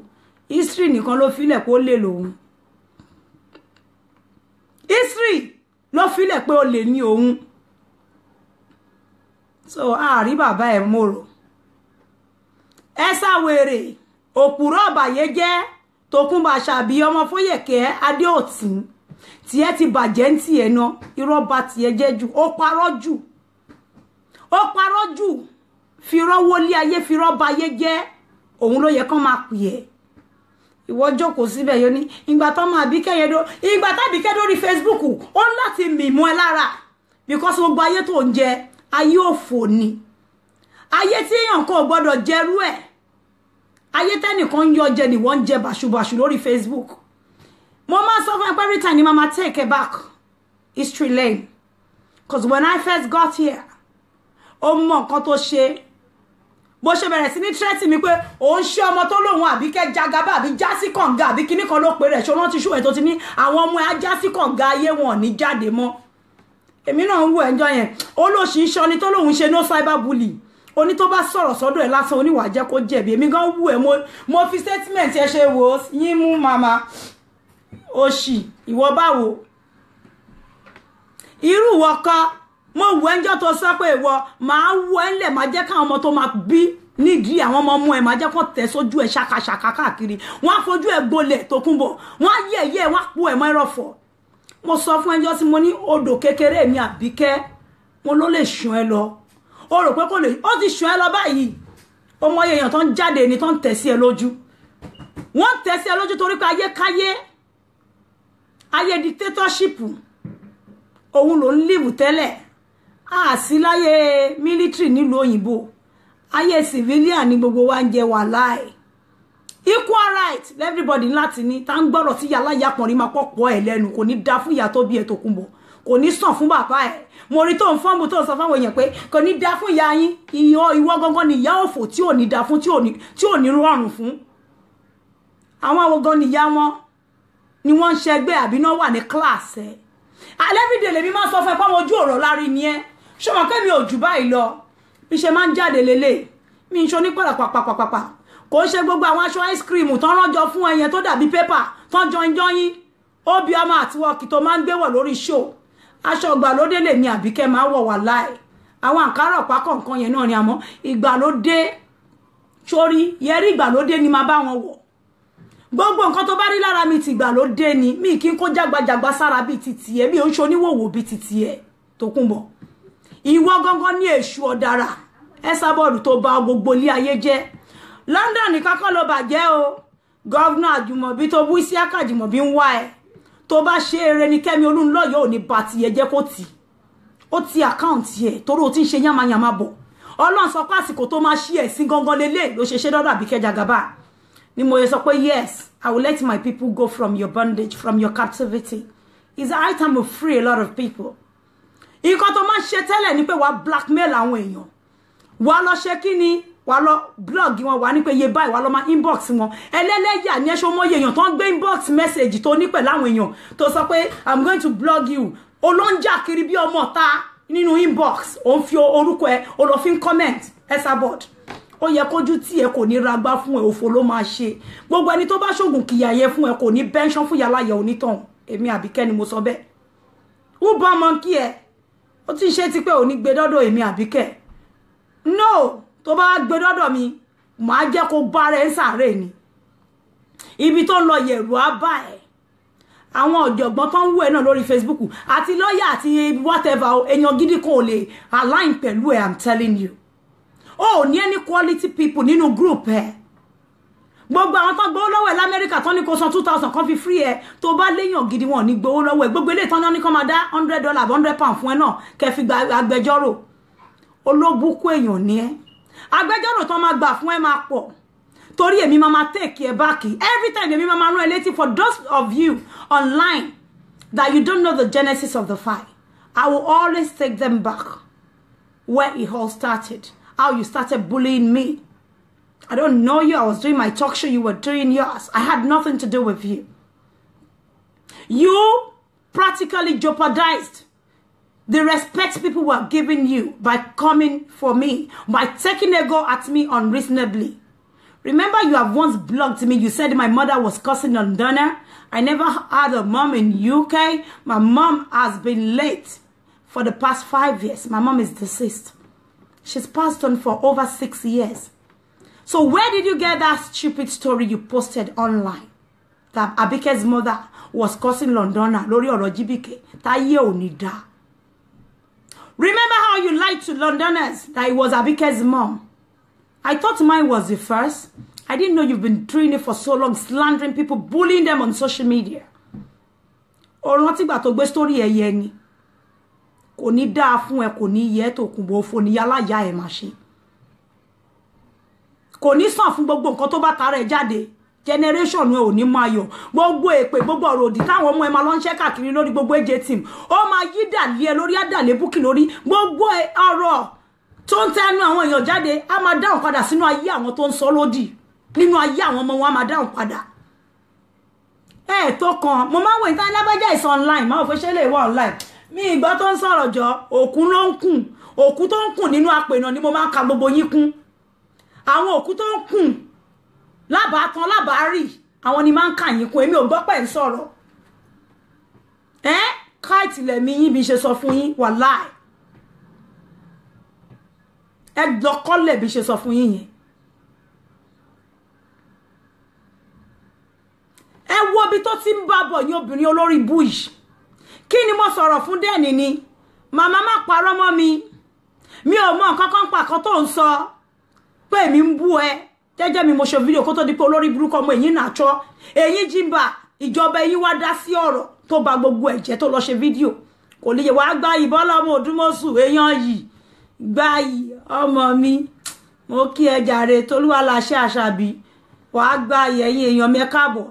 History nìkan ló filẹ̀ pé ó lè lòun, history ló filẹ̀ pé ó lè ní òun. So àárí bàbá ẹ̀ mòrò, ẹ sáwèrè òpùrọ̀ ọ̀bàyéjẹ́ Tòkunbọ̀ Àṣàbí, ọmọ Fóyèkẹ́ Adéòtí, tiẹ̀ ti bàjẹ́ ń tiẹ̀ ná. Irọ́ ba tiẹ̀ jẹ́ jù, ó parọ́ jù, ó parọ́ jù, firọ́ wọlé ayé, firọ́ ba ayé jẹ́. Òun ló yẹ kán máa pè é. Ìwọ jókòó síbẹ̀ yóò ní ìgbà tó máa bí kẹ́yẹ dó, ìgbà tábí kẹ́ lórí Facebook, ó ń láti mì mọ́ ẹ lára, because gbogbo ayé tó ń jẹ, ayé òfò ni, ayé tí èèyàn kò gbọ́dọ̀ jẹrú ẹ̀, ayé tẹ́nìkan ń yọ jẹ ni wọ́n ń jẹ bàṣubàṣu lórí Facebook. Mo máa sọ fún ẹ pé every time ni mama take it back history lane, 'cause when I first got here, ó mọ nǹkan tó ṣe, bó ṣe bẹ̀rẹ̀ sí ní threaten mi pé òun ṣe ọmọ tó lóun Àbíkẹ́ jagaba àbí jásí kànga àbí kíní kan ló pe rẹ̀. Ṣé rántí ṣùgbọ́n tó ti ní àwọn ọmọ ẹ̀ á jásí kànga, ayé wọn ní jáde mọ́? Èmi náà ń wo ẹ̀jọ́ yẹn. Ó ló ṣì ń ṣọni tó lóun ṣe no cyber bully, oní tó bá sọ̀rọ̀ sọ́dọ̀ ẹ̀ lásán, oníwà jẹ́ kó jẹ̀bi. Èmi gan wù ẹ́, mo fi statement ẹ ṣe wò ó yín mú màmá òṣì. Ìwọ báwo? Irú ìwọ kọ́ mo wù ẹ́. Ńjọ́ tó sọ pé ìwọ máa wù ẹ́ ńlẹ̀, máa jẹ́ káwọn ọmọ tó máa bí nídìí àwọn ọmọ ọmọ ẹ̀, máa jẹ́ kó tẹ̀ sójú ẹ̀ ṣàkàṣàkà káàkiri, wọ́n á fojú ẹ̀ gbolẹ̀ tó kún bọ̀, wọ́n á yẹ̀yẹ́, wọ́n á po ẹ̀ mọ́ ẹrọ̀fọ̀. Mo sọ fún ẹjọ́ tí mo ní odò kékeré mi Àbíkẹ́, mo ló lè ṣùn ẹ lọ. O rò pé kò lè, ó ti ṣùn ẹ lọ báyìí. Ó mọ èèyàn tó ń jáde ní tó ń tẹ̀ sí ẹ lójú, wọ́n ń tẹ̀ sí ẹ lójú torí pé ayé káyé, ayé dictatorship òun ló ń live tẹ́lẹ̀. Àsí láyé military nílùú òyìnbó, ayé civilian ní gbogbo wa ń jẹ. Wàláì, equal right everybody láti ní. Tá ń gbọ́rọ̀ sí yàrá ìyá pọ̀nrín máa pọ̀ ẹ̀ lẹ́nu. Kò ní dá fún ìyá tó bí ẹ̀ tó kún bọ̀, kò ní sàn fún bàbá ẹ̀. Mo rí tó ń fọ́nbù tó ń sọ fáwọn èèyàn pé kò ní dá fún ìyá yín. Ìwọ ìwọ gangan ni ìyá òfò tí ò ní dá fún, tí ò ní rọrùn fún. Àwọn àwọn gan ni ìyá wọn. Ni wọ́n ń ṣẹgbẹ́ àbí náà wà ní class ẹ̀. Everyday lèmi máa ń sọ fún ẹ pé àwọn ojú ọ̀rọ̀ lárí ni ẹ. Ṣé wọn kẹ́mi ò jù báyìí lọ? Bí ṣe máa ń jáde lélẹ̀. Mi ń ṣe onípàdà pàpàpàpà. Kò ń ṣe gbogbo àwọn aṣọ ice cream tán ránjọ fún ẹyẹn tó dàbí pépà tán jọyìn. Obiama àti wọ́ọ̀kì tó máa ń gbé wọ̀ lórí show. Aṣọ ìgbàlódé lèmi Àbíkẹ́ máa wọ̀ wà láì. Àwọn àǹkárá ọ̀pá kọ̀ọ̀kan yẹn náà ni àmọ́ ìgbàlódé sórí yẹrí ìgbàlódé ni máa bá wọn wọ̀. Gbogbo nǹkan tó bá rí lára mi ti ìgbàlódé ni, mi kì í kó jágbajàgba sára bíi ti tiẹ̀, mi ò ń ṣoníwòwò bíi ti tiẹ̀ Tókunbọ̀. Ìwọ gangan ní èṣù ọ̀dàrà Esabod tó bà gbogbo ilé ayé jẹ́. London nìkan kọ́ ló bàjẹ́ o. Gọ́vnà Àjùmọ̀bí tó bú Isiaka Àjùmọ̀bí ń wá ẹ. Tó bá ṣe eré ni Kẹ́mi Olúnlọ́yọ̀ ò ní ba tiẹ̀ jẹ́ kó tì. Ó ti àkáǹtì ẹ̀ torí o ti ń ṣe yánmayànmá bọ̀. Ọlọ́run sọ pé àsìkò tó máa ṣí ẹ̀sìn gangan lélẹ̀ ló ṣe ṣe dọ́dọ̀ Àbíkẹ́ Jagaba. Ni mo yẹ sọ pé yes, I will let my people go from your bondage, from your captivity. It's high time to free a lot of people. Nǹkan tó máa ń ṣe tẹ́lẹ̀ ni pé wàá blackmail àwọn èèyàn. Wàá lọ ṣe kí ni? Wàá lọ blog wọn, wàá ní pé iye báyìí, wàá lọ máa inbox wọn. Ẹlẹ́lẹ́yà ni ẹ ṣe mọ́yé èèyàn tó ń gbé inbox message tó ní pẹ̀lú àwọn èèyàn tó sọ pé I'm going to blog you. Olóńjà kiri bí ọmọ ta nínú inbox, ó ń fi orúkọ ẹ, ó lọ fi ń comment Esabod. Ó yẹ kójú tí ẹ kò ní ragbá fún ẹ, òfò ló máa ṣe. Gbogbo ẹni tó bá ṣògùn kìyà yẹ fún ẹ kò ní bẹ́ńṣán fún yàrá yẹ onítọ̀hún. Èmi Àbíkẹ́ ni mo sọ bẹ́ẹ̀. Ó bá ọmọ kí ẹ, ó ti ṣe ti pé ò ní gbé dọ́dọ̀ èmi Àbíkẹ́. No, tó bá gbé dọ́dọ̀ mi, màá jẹ́ kó bá rẹ̀ ń sàárè ni. Ibi tó lọ yẹ̀rù á bá ẹ̀. Àwọn ọ̀jọ̀gbọ́n tó ń wú ẹ náà lórí Facebook àti lọ́yà àti whatever, èèyàn gidi kan ò lè align pẹ̀lú ẹ, I'm telling you. O ò ní any quality people nínú group ẹ. Gbogbo àwọn tó gbowó lọ́wọ́ ẹ l'Amẹ́ríkà tó ní kó san 2,000 kan fi free ẹ, tó bá léèyàn gidi wọn ò ní gbowó lọ́wọ́ ẹ. Gbogbo eléyìí tán ní kó máa dá $100 £100 fún ẹ náà kẹ́ fi gba agbẹjọ́rò. Olóbùkún èèyàn ni ẹ. Agbẹjọ́rò tán máa gbà fún ẹ máa pọ̀. Torí èmi máa máa take ẹ back. Every time èmi máa máa rán ẹ létí. For those of you online that you don't know the genesis of the file, I will always take them back where it all started. How you started bullying me. I don't know you. I was doing my talk show. You were doing yours. I had nothing to do with you. You practically jeopardized the respect people were giving you by coming for me, by taking a go at me unreasonably. Remember, you have once blocked me. You said my mother was cursing Londoner. I never had a mom in UK. My mom has been late for the past 5 years. My mom is deceased. She's passed on for over 6 years. So where did you get that stupid story you posted online? That Abike's mother was cursing Londoner lórí ọ̀rọ̀ GBK. Táyé ò ní dá. Remember how you lied to Londoners that it was Abike's mom? I thought mine was the first. I didn't know you've been doing it for so long, slandering people, bullying them on social media. Ó rántí ìgbà tó gbé story ẹyẹ ni. Kò ní dáa fún ẹ, kò ní yẹ Tòkunbọ̀, òfò ní yálàyà ẹ máa ṣe. Kò ní sàn fún gbogbo nǹkan tó bá tara ẹ jáde. Generation ẹ ò ní máa yọ. Gbogbo èpè, gbogbo ọ̀rọ̀ òdì táwọn ọmọ ẹ máa lọ ń ṣẹ́ káàkiri lórí gbogbo AJ team. Ó máa yí dàlí ẹ lórí, àdàlé búkì lórí. Gbogbo ọ̀rọ̀ tó ń tẹnu àwọn èèyàn jáde á máa dáhùn padà sínú ayé àwọn tó ń sọ lódì. Nínú ayé àwọn ọmọ wọn á máa dáhùn padà. Ẹ tó kan, mo máa ń wò ní lágbájá ìsọ online, máa ò fẹ́ ṣe lè wà online. Mi ìgbọ́ tó ń sọ̀rọ̀ jọ, òkú ló ń kùn. Òkú tó ń kùn nínú apènà ni mo máa ń ka gbogbo yín kún. Àwọn òkú tó ń kùn lábàátán lábàárì, àwọn ni máa ń kà yín kún. Èmi ò gbọ́ pẹ̀ ń sọ̀rọ̀. Ẹ́ káìtì lẹ̀mí yín bí ṣe sọ fún yín, wàláì. Ẹ lọ kọ́lẹ̀ bí ṣe sọ fún yín yẹn. Ẹ wo ibi tó ti ń bá bọ̀ yín obìnrin olórí ibú yìí. Kí ni mo sọ̀rọ̀ fún dẹ́ni ni? Màmá má parọ́ mọ́ mi. Mi ò mọ nǹkan kan pa kan tó ń sọ pé èmi ń bú ẹ. Jẹ́jẹ́ mi mo ṣe fídíò kó tó di pé olórí burúkú ọmọ èyí náà chọ́. Èyí jìnbà ìjọba eyín wá dá sí ọ̀rọ̀ tó ba gbogbo ẹ̀jẹ̀ tó lọ ṣe fídíò. Kò lè wá gba ìbọn lọ́mọ Òdúmọ̀ṣù èèyàn yìí. Gba yìí ọmọ mi. Mo kí ẹ jàre Tolúwa láṣẹ àṣàbí. Wàá gba ẹ̀yìn èèyàn mi ẹ káàbọ̀.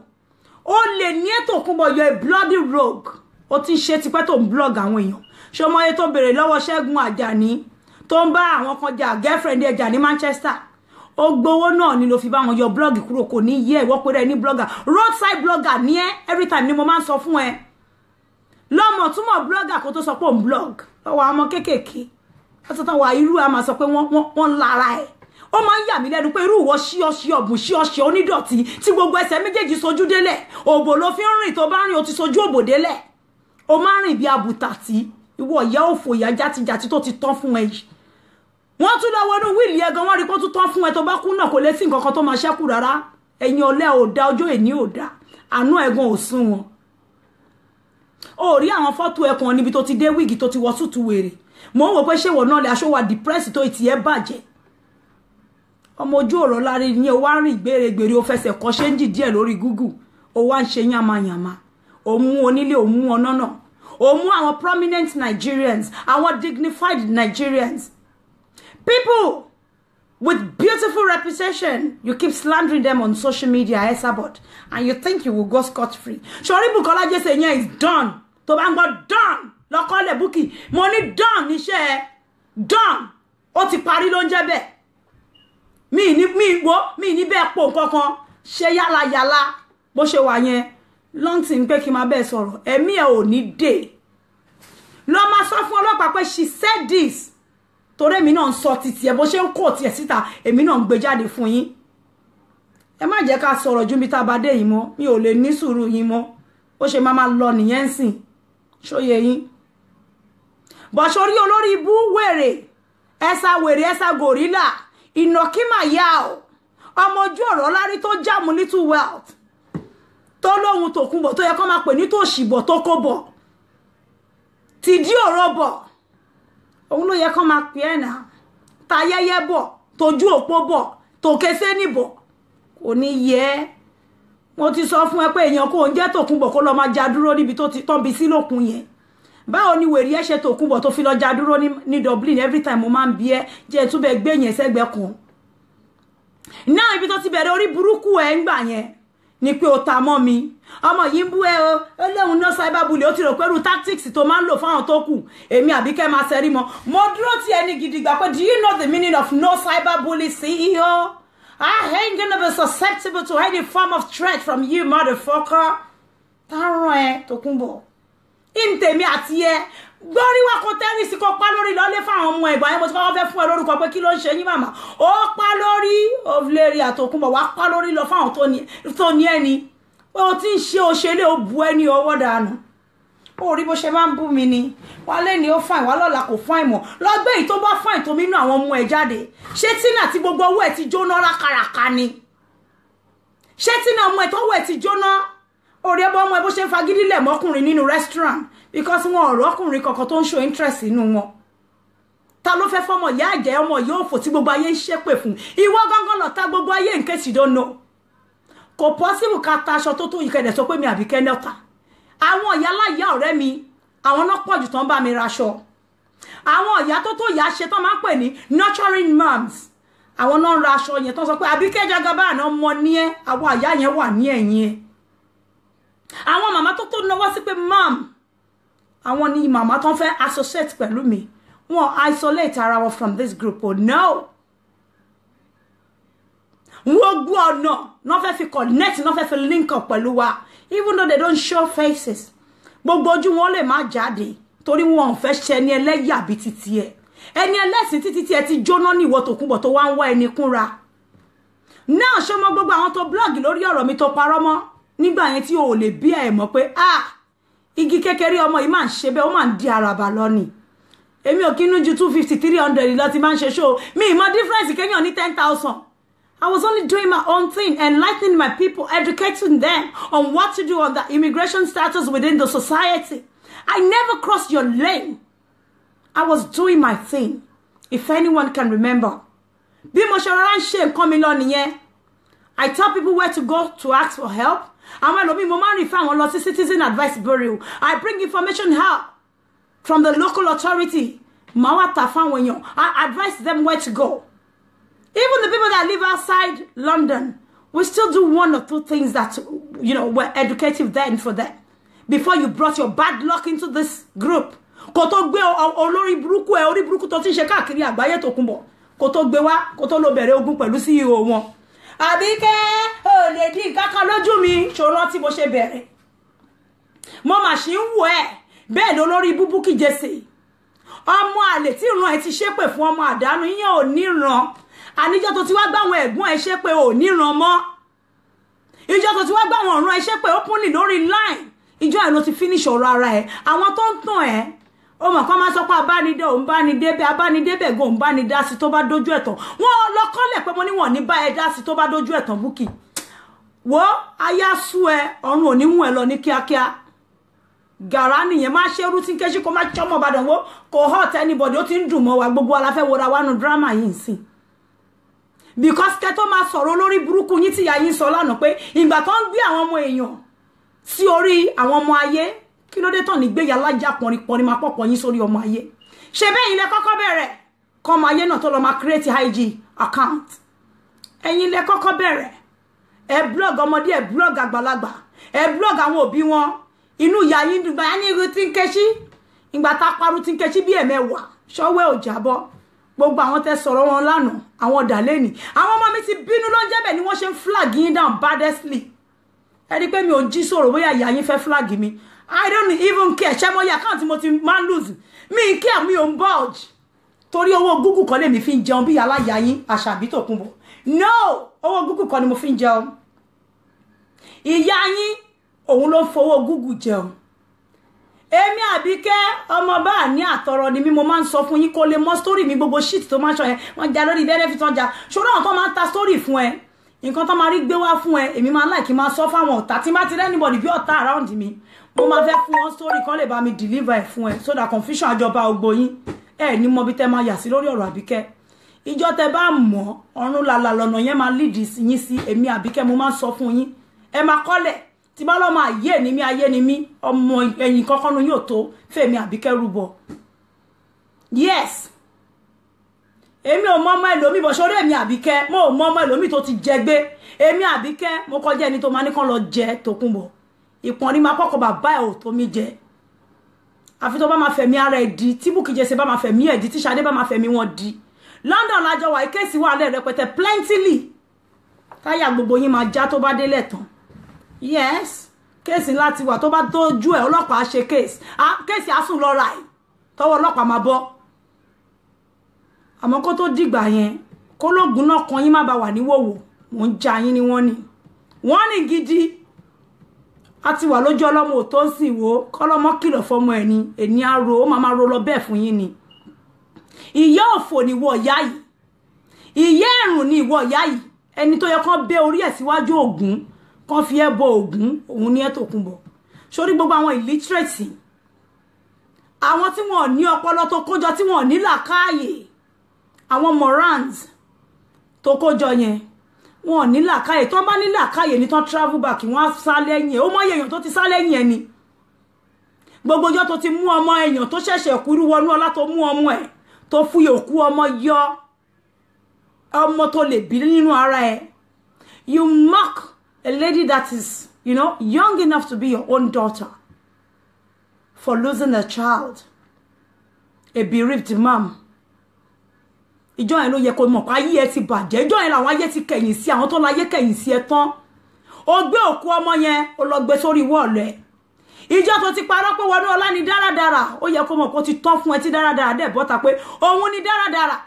Ó lè ní ètò Òkunbọ̀, you're a bloody rogue. Ó ti ń ṣe tipẹ́ tó ń blog àwọn èèyàn. Ṣé ọmọ yẹn tó béèrè lọ́wọ́ Ṣẹ́gun Àjàní tó ń bá àwọn kan jà, girlfriend ẹ̀ jà ní Manchester? Ó gbowó náà ni ló fi bá wọn yọ blog kúrò. Kò ní yẹ ìwọ pé rẹ ní blogger, roadside blogger ní ẹ. Every time ni mo máa ń sọ fún ẹ, lọ́mọ túmọ̀ blogger kó tó sọ pé òun blog. Lọ́wọ́ àwọn ọmọ kéékèèké wọ́n tán wà irú a máa sọ pé wọ́n lára ẹ̀. Ó máa ń yà mí lẹ́nu pé irú ìwọ ṣíọ́ṣí ọ̀bùn ṣíọ́ṣí onídọ̀tí tí gbogbo ẹsẹ̀ méjèèjì sojú délẹ̀, òbò ló fi ń rìn. Tó bá rìn, ó ti sojú òbò délẹ̀. Ó máa ń rìn bí abùtàtì. Ìwọ ìyá òfò, ìyá játijàti tó ti tán fún ẹ yìí, wọ́n tún lọ wọnú will ẹ gan, wọ́n rí kó tún tán fún ẹ. Tó bá kú náà, kò lè sí nǹkan kan tó máa ṣẹ́kù rárá. Ẹ̀yin ọ̀lẹ́ ò da, ọjọ́ èní ò da, àánú ẹ̀gan ò sún wọn. Ó rí àwọn fọ́tò ẹkùn níbi tó ti dé wig, tó ti wọ suit wèrè. Mò ń wò pé ṣéwọ̀ náà lè aṣọ wa depressed tó ìtì ẹ bàjẹ́. Ọmọ ojú ọ̀rọ̀ láre ní o, wá rìn gbèrègbèrè, o fẹsẹ̀ kọ́ ṣéǹjì díẹ̀ lórí Google, o wá ń ṣe yànmáyànmá. O mú onílé, o mú ọ̀nà náà, o mú àwọn prominent Nigerians, àwọn dignified Nigerians, people with beautiful reputation. You keep slandering them on social media, Esabod, and you think you will go scot-free. Sori Bukola Jesse yẹn is done. Tó bá ń gbọ́ done, lọ́kọ́lẹ̀ Bukky, mo ní done níṣẹ́ done. Ó ti parí ló ń jẹ́ bẹ́ẹ̀. Mi ní mi wo mi ní bẹ́ẹ̀ pò nǹkankan ṣe yálayàla bó ṣe wà yẹn. Long thing pé kí n máa bẹ́ẹ̀ sọ̀rọ̀, ẹ̀mí ẹ̀ ò ní dé. Lọ máa sọ fún ọlọ́pàá pé she said this, torí èmi náà ń sọ títí ẹ. Bó ṣe ń kó tiẹ̀ síta, èmi náà ń gbé jáde fún yín. Ẹ má jẹ́ ká sọ̀rọ̀ ju bí tá a bá dé yìí mọ́. Mi ò lè ní sùúrù yín mọ́. Ó ṣe máa máa lọ nìyẹn ń sìn, ṣóye yín bọ̀ṣorí olórí ibú wèrè ẹ̀sà wèrè ẹ̀sà gorilla ìnàkímàyà o, ọmọ ojú ọ̀rọ̀ lárí tó jáàmù little wealth tó lóhun tòkunbọ̀ tó yẹ kó máa pè ní tòṣìbọ̀ tó kó bọ̀ tìdí ọ̀rọ̀ bọ̀, òun ló yẹ kó máa pè ẹ́ náà. Tayẹyẹ bọ̀, tójú òpó bọ̀, tòkésé níbọ̀, kò ní yẹ ẹ́. Mo ti sọ fún ẹ pé èèyàn kò ń jẹ́ tòkunbọ̀ kó lọ́ọ́ máa já dúró níbi tó ti tán bí sí lókun yẹn. Báwo ni wèrè ẹ ṣe tòkunbọ̀ tó fi lọ já dúró ní Dublin? Every time mo máa ń bí ẹ jẹ́ túbẹ̀ gbé yẹn sẹ́gbẹ̀ẹ́ kan náà. Ibi tó ti bẹ̀rẹ̀ orí burúkú ẹ̀ ń gbà yẹn ni pé o ta mọ́ mi. Ọmọ yìí ń bú ẹ o, ó léwu ná cyberbully. Ó ti rò pé irú tactics tó máa ń lò fáwọn tó kù, èmi Àbíkẹ́ máa ṣẹ́rí mọ́. Mo dúró tí ẹni gidi gbà pé, do you know the meaning of no cyberbully CEO? I ain't gonna be susceptible to any form of threat from you, motherfucker. Táràn ẹ Tòkunbọ̀ ìǹtẹ̀mí àti ẹ gbórí wá kó tẹ́rì sí kó pa lórí lọ́lé fáwọn ọmọ ẹ̀gbọ́n yẹn. Mo ti kọ́kọ́ fẹ́ fún ẹ lórúkọ pé kí ló ń ṣe yín màmá. Ó pa lórí òvlérí àtòkùnbọ̀ wá pa lórí lọ fáwọn tó ní ẹni pé o ti ń ṣe òṣèlè, ó bu ẹni ọwọ́ dànù. Ó rí bó ṣe máa ń bú mi ni wálé ni ó fine wá lọ́la, kò fine mọ́. Lọ́gbẹ́ yìí tó bá fine tó mínú àwọn ọmọ ẹ̀ jáde. Ṣé Tina tí gbogbo owó ẹ̀ ti jóná rákàràkà ni? Ṣé Tina ọmọ ẹ̀ tó owó ẹ̀ ti jóná? Orí ẹbọ ọmọ ẹ bó ṣe ń fagídí lẹ̀ mọ́kùnrin nínú restaurant because wọn ọ̀rọ̀ ọkùnrin kankan tó ń show interest nínú wọn. Ta ló fẹ́ fọmọ ìyá àjẹ́, ọmọ yóò fò tí gbogbo ayé ń ṣépè fún? Ìwọ gángan lọ̀tá gbogbo ayé, in case you don't know. Kò possible ká ta aṣọ tó tó ìkẹdẹ̀ sọ pé mi Àbíkẹ́ náà ta. Àwọn ìyá láyà ọ̀rẹ́ mi, àwọn náà pọ̀jù tán bá mi raṣọ. Àwọn ìyá tó tó ìyá ṣe tán máa ń pè ní nurturing moms, àwọn náà ń ra aṣọ yẹn tán sọ pé Àbíkẹ́ Jagaban àná mọ ní ẹ. Àwọn àyà yẹn wà ní ẹ̀yìn ẹ. Àwọn màmá tó tó náwó sí pé mom, àwọn ni màmá tó ń fẹ́ associate pẹ̀lú mi. Wọn isolate ara wọn from this group. Oh no, wọ́n gbọ́ ọ̀nà náà fẹ́ fi connect, náà fẹ́ fi link up pẹ̀lú wa, even though they don't show faces. Gbogbo ojú wọn lè má jáde torí wọn ò fẹ́ ṣe ẹni ẹlẹ́yà bí títí ẹ, ẹni ẹlẹ́sìn títí tí ẹ ti jóná ní. Ìwọ Tòkunbọ̀ tó wá ń wá ẹni kúnra náà, ṣé mọ gbogbo àwọn tó blog lórí ọ̀rọ̀ mi tó parọ́ mọ́ nígbà yẹn tí o ò lè bí ẹ̀ mọ̀ pé ah, igi kékeré ọmọ yìí máa ń ṣe bẹ́ẹ̀, ó máa ń di àràbà lọ ni. Èmi ò kínú ju 250, 300 lọ ti máa ń ṣe show mi. Ìmọ̀ difference kéèyàn ní 10,000. I was only doing my own thing, enlightening my people, educating them on what to do on the immigration status within the society. I never crossed your lane. I was doing my thing, if anyone can remember. Bí mo ṣe rọra ń ṣe nǹkan mi lọ nìyẹn. I tell people where to go to ask for help. Àwọn ẹlòmíì, mo máa ń refer àwọn lọ sí Citizen Advice Bureau. I bring information out from the local authority. Màá wá tà fáwọn èèyàn. I advise them where to go. Even the people that live outside London, we still do one or two things that were educative then for them. Before you brought your bad luck into this group. Kò tó gbé olórí burúkú ẹ, orí burúkú tó ti ń ṣe káàkiri àgbáyé, Tòkunbọ̀. Kó tó gbé wá, kó tó lọ bẹ̀rẹ̀ ogun pẹ̀lú CEO wọn. Àbíkẹ́ ò lè dín nǹkan kan lójú mi. Ṣòro tí mo ṣe bẹ̀rẹ̀, mo mà ṣì ń wò ẹ́ bẹ́ẹ̀ ló lórí Bukky Jesse. Ọmọ àlè tí ìran ẹ ti ṣépè fún, ọmọ àdánù yín ò níran. Àníjọ́ tó ti wá gbáwọn ẹ̀gbọ́n ẹ ṣépè, ò níran mọ́. Ìjọ tó ti wá gbáwọn ọ̀ràn ẹ ṣépè openly lórí line, ìjọ ẹ ló ti finish ọ̀rọ̀ ara ẹ. Àwọn tó ń tàn ẹ́, ó mọ̀ kọ́ máa sọ pé abánidé òun bá ní débẹ̀, abánidébẹ̀ gan òun bá ní dá sí. Tó bá dójú ẹ̀ tán, wọ́n lọ kọ́lẹ̀ pé mo ní wọ́n ní bá ẹ dá sí. Tó bá dójú ẹ̀ tán, Bukky, wo ayá sú ẹ, ọ̀run ò ní mú ẹ lọ ní kíákíá. Gàrá nìyẹn. Má ṣe rú tí ń kéṣí kó má ṣọmọ Ìbàdàn wo kò hurt anybody. Ó ti ń dùn mọ́ wa, gbogbo wa la fẹ́ wọra wa nu drama yìí ń sìn, because kẹ́ tó máa sọ̀rọ̀ olórí burúkú yín tí ìyá yín sọ lánàá pé ìgbà tó ń gbé àwọn ọmọ èèyàn sí orí àwọn ọmọ ayé, kí ló dé tán ní gbéyà lájà pọnrin pọnrin máa pọ̀pọ̀ yín sórí ọmọ ayé? Ṣe bẹ́ẹ̀ yín lẹ kọ́kọ́ bẹ̀rẹ̀ kọ́ ọmọ ayé náà tó lọ máa create IG account? Ẹ̀yin lẹ kọ́kọ́ bẹ̀rẹ̀. Ẹ blog ọmọdé, ẹ blog àgbàlagbà, ẹ blog àwọn òbí wọn. Inú ìyá yín dùn gbà ní irú tí ń kéṣí. Ìgbà tá a parú tí ń kéṣí bí ẹ̀mẹ́wàá ṣọ́wẹ́ ò jábọ́. Gbogbo àwọn tẹ́ sọ̀rọ̀ wọn lánàá, àwọn dàlẹ́nì, àwọn ọmọ mi ti bínú ló ń jẹ́ bẹ́ẹ̀ ni wọ́n ṣe ń flag yín down badly. Ẹ rí i pé mi ò jí sọ̀rọ̀ bóyá ìyá yín fẹ́ flag mi. I don't even care. Ṣé mo yẹ account mo ti máa ń lose mi kí mi ò ń bulge torí owó Google kọ́ lèmi fi ń jẹun bí aláya yín Àṣàbí Tòkunbọ̀. No, owó Google kọ́ ni mo fi ń jẹun. Ìyá yín òun ló ń fowó Google jẹun. Èmi Àbíkẹ́, ọmọ bá ní àtọrọ ni mí. Mo máa ń sọ fún yín kó lè mọ story mi. Gbogbo shit tó máa ń sọ yẹn, wọ́n já lórí benefit, wọ́n já ṣòro. Àwọn tó máa ń ta story fún ẹ, nǹkan tó máa rí gbé wá fún ẹ, èmi máa ń like máa sọ fáwọn ọ̀tá. Tí má ti rẹ́ anybody bí ọ̀tá around mi, mo máa fẹ́ fún wọn story kan lè bá mi deliver ẹ̀ fún ẹ, so that confusion àjọba ògbó yín. Ẹ ní mọ bí tẹ máa yà sí lórí ọ̀rọ̀ Àbíkẹ́. Ìjọ tẹ bá mọ̀, ọ̀run làlà lọ́nà yẹn máa lead yín sí. Èmi Àbíkẹ́, mo máa ń sọ fún yín, ẹ máa kọ́lẹ̀ tí bá lọ́mọ ayé ni mí, ayé ni mí. Ọmọ ẹ̀yìn kankan nu yóò tó fèmí Àbíkẹ́ rúbọ. Yes, èmi ò mọ ọmọ ẹlòmíì bọ̀ sórí. Èmi Àbíkẹ́, mo ò mọ ọmọ ẹlòmíì tó ti jẹ gbé. Èmi Àbíkẹ́, mo kọjá ẹni tó máa ní kán lọ jẹ Tòkunbọ̀. Ìpọ́nrí máa kọ́kọ́ bàbá ẹ̀ ò tó mi jẹ, àfi tó bá máa fẹ̀mí ara ẹ̀ di, tí Bukky Jesse bá máa fẹ̀mí ẹ̀ di, tí Ṣadé bá máa fẹ̀mí wọn di. London lájọ wà, case wà lẹ́ rẹpẹtẹ plentily. Táyà gbogbo yín máa já tó bá délẹ̀ tán. Yes, case láti wà tó bá tójú ẹ̀, ọlọ́pàá ṣe case, case á sùn lọ́ra ẹ̀ tọwọ́ ọlọ́pàá máa bọ́. Àmọ́ kó tó dìgbà yẹn, kólógùn náà kan yín má ba wà níwòwò. Mò ń já yín ní wọ́n ní wọ́n ní gidi. A ti wà lójú ọlọ́mọ ò tó ń sìn wò. Kọ́lọ́mọ kìlọ̀ fọmọ ẹ̀ ní èní àrò, ó máa máa ro lọ bẹ́ẹ̀ fún yín ni. Ìyá òfò ni ìwọ ìyá yìí, ìyá ẹ̀rùn ni ìwọ ìyá yìí. Ẹni tó yẹ kán bẹ́ orí ẹ̀ síwájú Ògún, kán fi ẹ́ bọ Ògún, òun ní ẹ̀ Tòkunbọ̀. Sórí gbogbo àwọn illiterate, àwọn tí wọn ò ní ọpọlọ tó kójọ, tí wọn ò ní làákàyè, àwọn morans tó kójọ yẹn, wọn ò ní làákàyè. Tó bá ní làákàyè ní tán travel back, wọn á sá lẹ́yìn ẹ̀. Ó mọ èèyàn tó ti sá lẹ́yìn ẹ̀ ni. Gbogbo ọjọ́ tó ti mú ọmọ èèyàn tó ṣẹ̀ṣẹ̀ kúrú wọnú ọlá, tó mú ọmọ ẹ̀, tó fúyè òkú ọmọ yọ, ọmọ tó lè bí nínú ara ẹ̀. You mock a lady that is young enough to be your own daughter for losing a child, a bereaved mom. Ìjọ yẹn ló yẹ kó mọ̀ pé ayé ẹ ti bàjẹ́. Ìjọ yẹn làwọn ayé ti kẹ̀yìn sí, àwọn tó láyé kẹ̀yìn sí ẹ tán. Ó gbé òkú ọmọ yẹn, ó lọ gbé sórí wall ẹ̀. Ìjọ tó ti parọ́ pé wọnú ọlá ni dáradára, ó yẹ kó mọ̀ kó ti tán fún ẹ. Tí dáradára dẹ̀ bọ́ta pé òun ni dáradára,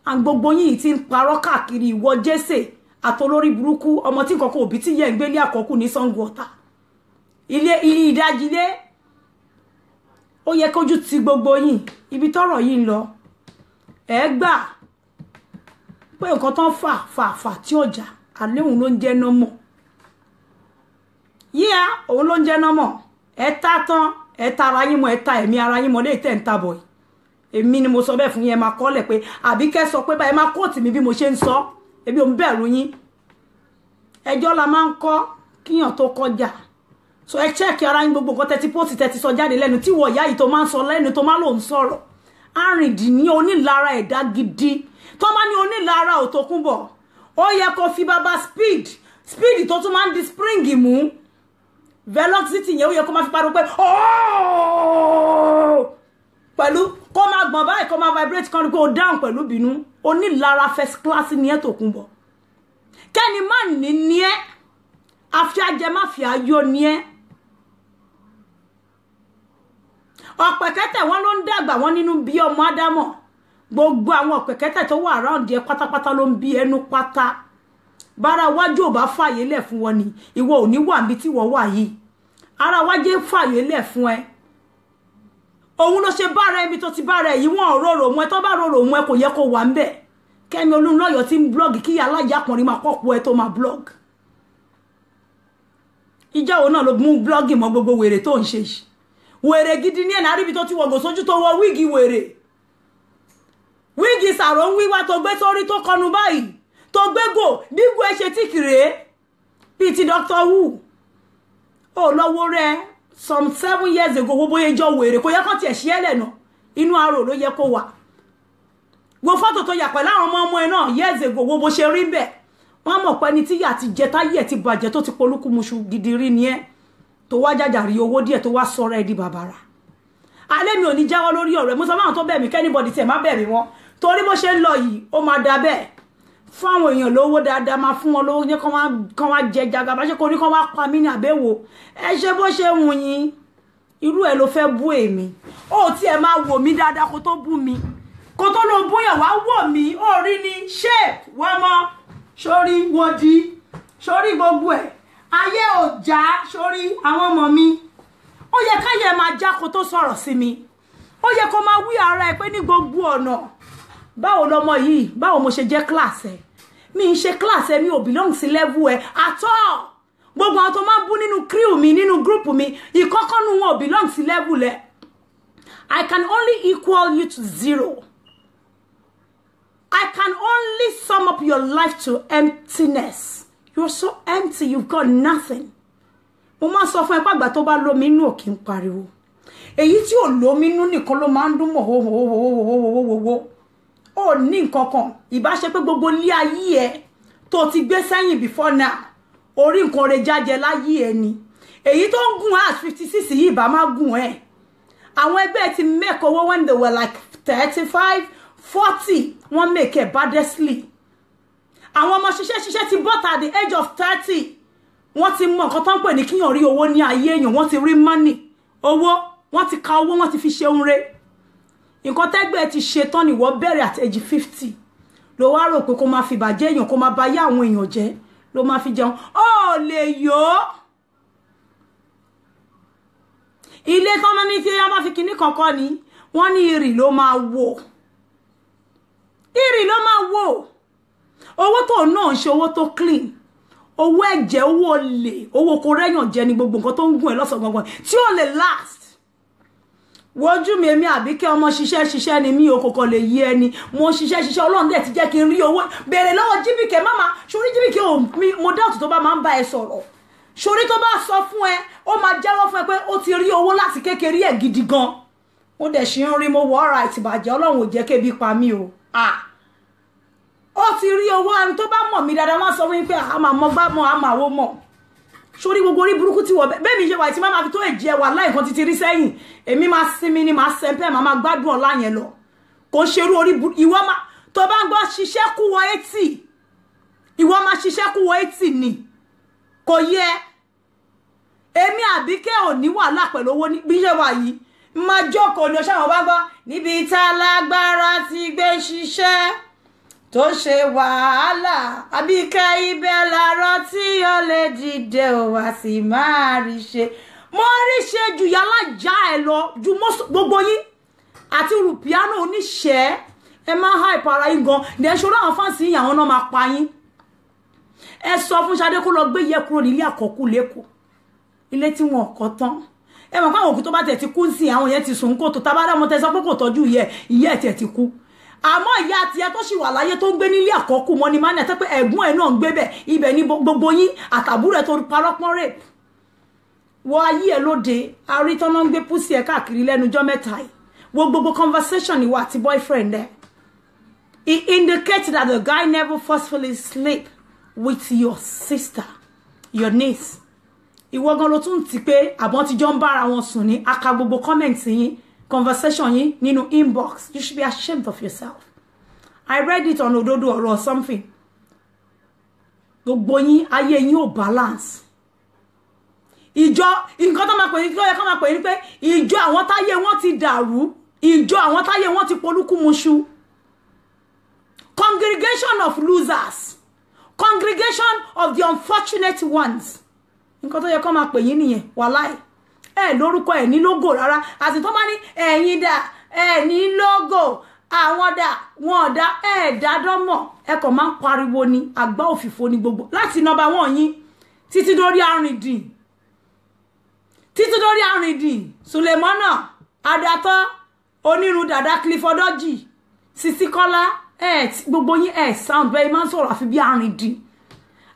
à ń gbogbo yín ti ń parọ́ káàkiri. Ìwọ Jésè àtolórí burúkú, ọmọ tí nǹkan kan òbí tí yẹ ń gbélé àkọ́kù ní Sango Ọ̀tà, ilé ìdajì ilé, ó yẹ kójú ti gbogbo yín. Ibi tọ́rọ̀ yìí ń lọ, ẹ gbà pé nǹkan tán fà fà fà tí ọjà àlẹ́ òun ló ń jẹ́ nọ́mọ̀ yíyá, òun ló ń jẹ́ nọ́mọ̀. Ẹ ta tán, ẹ ta ara yín mọ́, ẹ ta ẹ̀mí ara yín mọ́ léyìí tẹ̀ ń tabọ̀ yìí. Èmi ni mo sọ bẹ́ẹ̀ fún yín. Ẹ máa kọ́lẹ̀ pé Àbíkẹ́ sọ pé báyìí, máa quote mi bí mo ṣe ń sọ. Èmi ò ń bẹ̀rù yín. Ẹjọ́ la máa ń kọ́ kíyàn tó kọjá. So ẹ check ara yín. Gbogbo nǹkan tẹ́tí post, tẹ́tí sọ jáde lẹ́nu, tí wọ̀ ìyá yìí tó máa ń sọ lẹ́nu, tó máa lòún sọ̀rọ̀ arìndínní, onílara ẹ̀dá gidi tó máa ní onílara Òtòkúnbọ̀, ó yẹ kó fi bàbá speed speed tó tún máa ń di spring mú, velocity yẹn, ó yẹ kó máa fi pariwo pé ooo pẹ̀lú Kó máa gbọ̀n báyìí, kó máa vibrate kan, kó dáhùn pẹ̀lú bínú. Onílara first class ni ẹ́, Tòkunbọ̀. Kẹ́ni má ní ní ẹ́, àfiajẹmáfíà yó ni ẹ́. Ọ̀pẹ̀kẹ́tẹ̀ wọn ló ń dàgbà wọn nínú bí ọmọ ádámọ̀. Gbogbo àwọn ọ̀pẹ̀kẹ́tẹ̀ tó wà around ẹ pátápátá ló ń bí ẹnu pátá. Bára wájú ò bá fàyè lẹ̀ fún wọn ni ìwọ ò ní wà níbi tí wọ́n wà yìí. Ara wájú fàyè lẹ̀ fún ẹ, òun ló ṣe bára ẹbí tó ti bára ẹ yìí. Wọn ò rorò mọ́ ẹ, tó bá rorò mọ́ ẹ kò yẹ kó wà ń bẹ̀. Kẹ́mi Olúnlọ́yọ̀ tí ń blog kí aláyàkùnrin máa pọ̀pọ̀ ẹ tó máa blog. Ìjà òun náà ló mú blogging mọ́ gbogbo wèrè tó ń ṣe yìí. Wèrè gidi ní ẹ̀nà àríbi tó ti wọ̀gò sójú tó wọ wíìgì wèrè, wíìgì sàrò ń wíwá tó gbé sórí tó kọnu báyìí tó gbégò bígò ẹ ṣe tí kìrè bíi ti Dr. Wu. Ó lọ́wọ́ rẹ some 7 years ago, wo bóyá ìjọ wèrè kò yẹ kán tiẹ̀ ṣí ẹ lẹ́nu, inú arò ló yẹ kó wà. Wo fọ́tò tó yà pẹ̀lú àwọn ọmọ ọmọ ẹ náà years ago, wo bó ṣe rí bẹ́ẹ̀. Wọ́n mọ̀ pé ẹni tí yà ti jẹ táyé ẹ̀ ti bàjẹ́ tó ti polúkúmuṣu gidi rí ni ẹ́, tó wá jàjà rí owó díẹ̀ tó wá sọ̀rọ̀ ẹ̀ di bàbàrà. Alẹ́ mi ò ní jáwọ́ lórí ọ̀rọ̀ ẹ̀. Mo sọ fáwọn tó bẹ̀ mí k'anybody tiẹ̀ má bẹ̀ mí wọ́n, torí bó ṣe ń lọ yìí ó máa da bẹ́ẹ̀. Fún àwọn èèyàn lówó dáadáa, máa fún wọn lówó ní kán wá jẹ jagaba, ṣé kò ní kán wá pa mí ní àbẹ̀wò ẹ ṣe bó ṣe wù yín. Irú ẹ ló fẹ́ bú èmi, ó tiẹ̀ máa wò mí dáadáa kó tó bú mi, kó tó lọ bóyá wá wò mí. Ó rí ni shape wọ́n mọ́ sórí wọ́n di sórí gbogbo ẹ̀ ayé ò já sórí àwọn ọmọ mi. Ó yẹ káyẹ máa já kó tó sọ̀rọ̀ sí mi. Ó yẹ kó máa wí ara ẹ pé ní gbogbo ọ̀nà, báwo lọmọ yìí, báwo mo ṣe jẹ́ class ẹ? Mi ń ṣe class ẹ, mi ò belong sí level ẹ at all. Gbogbo àwọn tó máa ń bú nínú crew mi, nínú group mi, ìkọ́kọ́nù wọn ò belong sí level ẹ. I can only equal you to zero. I can only sum up your life to emptiness. You're so empty, you've got nothing. Mo máa sọ fún ẹ pàgbà tó bá lómi inú ò kí ń pariwo. Èyí tí ò lómi inú nìkan ló máa ń dún mọ̀ hóhóhóhóhóhóhó. Ó ní nǹkan kan, ìbá ṣe pé gbogbo ilé ayé ẹ tó ti gbé sẹ́yìn before now, orí nǹkan rẹ̀ jájẹ láyé ẹ ni. Èyí tó ń gùn at 56 yìí ìbá má gùn ẹ̀. Àwọn ẹgbẹ́ ti make owó when they were like 35, 40, wọ́n make it badly. Àwọn ọmọ ṣiṣẹ́ ṣiṣẹ́ ti bọ́ta at the age of 30, wọ́n ti mọ nǹkan tó ń pè ní kíyàn rí owó ní ayé èèyàn. Wọ́n ti rí money, owó, wọ́n ti ka owó, wọ́n ti fi ṣe ohun re. Nǹkan tẹ́gbẹ́ ti ṣe tán ni wọ́n bẹ̀rẹ̀ at age 50, ló wá rò pé kó máa fi bàjẹ́ èèyàn, kó máa ba yá àwọn èèyàn jẹ́, ló máa fi jẹun. Ó lè yó ilé tán máa ní tí wọ́n bá fi kinní kankan ni wọ́n ní ìrì ló máa wò, ìrì ló máa wò. Owó tó náà ń ṣe owó tó clean, owó ẹ̀jẹ̀, owó olè, owó kò rẹ́yàn jẹ ni gbogbo nǹkan tó ń gùn ẹ̀ lọ́sàn gangan tí ó lè last. Wojú mi, èmi Àbíkẹ́ ọmọ ṣiṣẹ́ ṣiṣẹ́ ni mí, o kò lè yí ẹni. Mo ṣiṣẹ́ ṣiṣẹ́, Ọlọ́run dẹ̀ ti jẹ́ kí n rí owó. Béèrè lọ́wọ́ Jíbìkẹ́ máma sórí Jíbìkẹ́ ò mi mo dáàtú tó bá máa ń bá ẹ sọ̀rọ̀ sórí tó bá sọ fún ẹ, ó máa jẹ́wọ́ fún ẹ pé ó ti rí owó láti kékeré ẹ̀ gidi gan. Mo dẹ̀ ṣì ń rí, mo wọ ọ̀rọ̀ àìtìbàjẹ́, Ọlọ́run ò jẹ́ kébi pa mí o. Ó ti rí owó. Ẹni tó bá mọ̀ mí dáadáa wọ́n sọ fún mi pé a máa mọ gbá mọ́, a máa wó mọ̀ sórí gbogbo orí burúkú tí wọ́n bẹ́ẹ̀ mi ṣe wà tí máa fi tó èjì ẹwà láì kan títí rí sẹ́yìn. Èmi máa sinmi ni, máa sẹ́ńpẹ́, máa máa gbádùn ọ̀la yẹn lọ. Kò ń ṣerú orí burúkú ìwọ máa tó bá ń gbọ́ ṣiṣẹ́ kú wọ 80, ìwọ máa ṣiṣẹ́ kú wọ 80 ni kò yẹ. Èmi Àbíkẹ́ ò ní wàhálà pẹ̀lú owó bí ṣe wà yìí. Máa jókòó ni ọṣẹ́ àwọn bá gbọ́ níbi tá lágbára ti gbé ṣiṣẹ́ tó ṣe wàhálà. Àbíkẹ́ ibẹ̀ làárọ̀ tí ó lè dìde ò wá sí máa rí ṣe. Mo rí ṣe ju yálà já ẹ lọ ju gbogbo yín àti rùpíánù oníṣẹ́ ẹ máa hype ara yín gan. Ǹdẹ̀ ṣòro àwọn fáǹsì yín, àwọn náà máa pa yín. Ẹ sọ fún Ṣadé kó lọ gbé yẹ kúrò nílé àkọ́kù lẹ́kọ̀ọ́, ilé tí wọn kọ́ tán. Ẹ mọ̀ káwọn òkú tó bá tẹ̀ ti kú sí àwọn yẹn ti sùn kó tó tábàdà mọ́ tẹ sọ pé kò tọ́jú ìyẹ́ ìyẹ́ ẹ̀ tiẹ̀ ti kú. Àmọ́ ìyá tiẹ̀ tó sì wà láyé tó ń gbé nílé àkọ́kù mọ́ ni máa ní àtẹ́ pé ẹ̀gbọ́n ẹ̀ náà ń gbé bẹ̀. Ibẹ̀ ní gbogbo yín àtàbúrò ẹ̀ tó parọ́ pọ́n rape wọ ayé ẹ̀ lóde arítọ́nà ń gbé púsì ẹ̀ káàkiri lẹ́nujọ́ mẹ́ta yìí. Wo gbogbo conversation ìwà àti boyfriend ẹ̀. It indicates that the guy never forcefully sleep with your sister, your niece. Ìwọ gan ló tún ti pé àbọ̀n ti jọ ń bára wọn sùn ní aka gbogbo comment yín. conversation yín nínú inbox. You should be ashamed of yourself. I read it on Ododo or something. Gbogbo yín, ayé yín ò balance. Ìjọ nǹkan tó máa pè ní kí ó yẹ kó máa pè ní pé ìjọ àwọn táyé wọn ti dàrú, ìjọ àwọn táyé wọn ti polúkúmuṣu, congregation of losers, congregation of the unfortunate ones. Nǹkan tó yẹ kó máa pè yín nìyẹn. Wàláì, ẹ lórúkọ, ẹ ní logo rárá. Àti tó bá ní ẹ̀yin dà, ẹ ní logo. Àwọn dà, wọn dà, ẹ dádọ́mọ̀. Ẹ kàn máa ń pariwo ni. Àgbá òfìfo ni gbogbo, láti number one yín títí dórí arìndìn, títí dórí arìndìn, Sulemana Adatọ́, onírun dàda, Clifford Orji, Sisi Kọ́lá. Ẹ gbogbo yín, ẹ sound bẹ́ẹ̀ máa ń sọ̀rọ̀ àfi bí arìndìn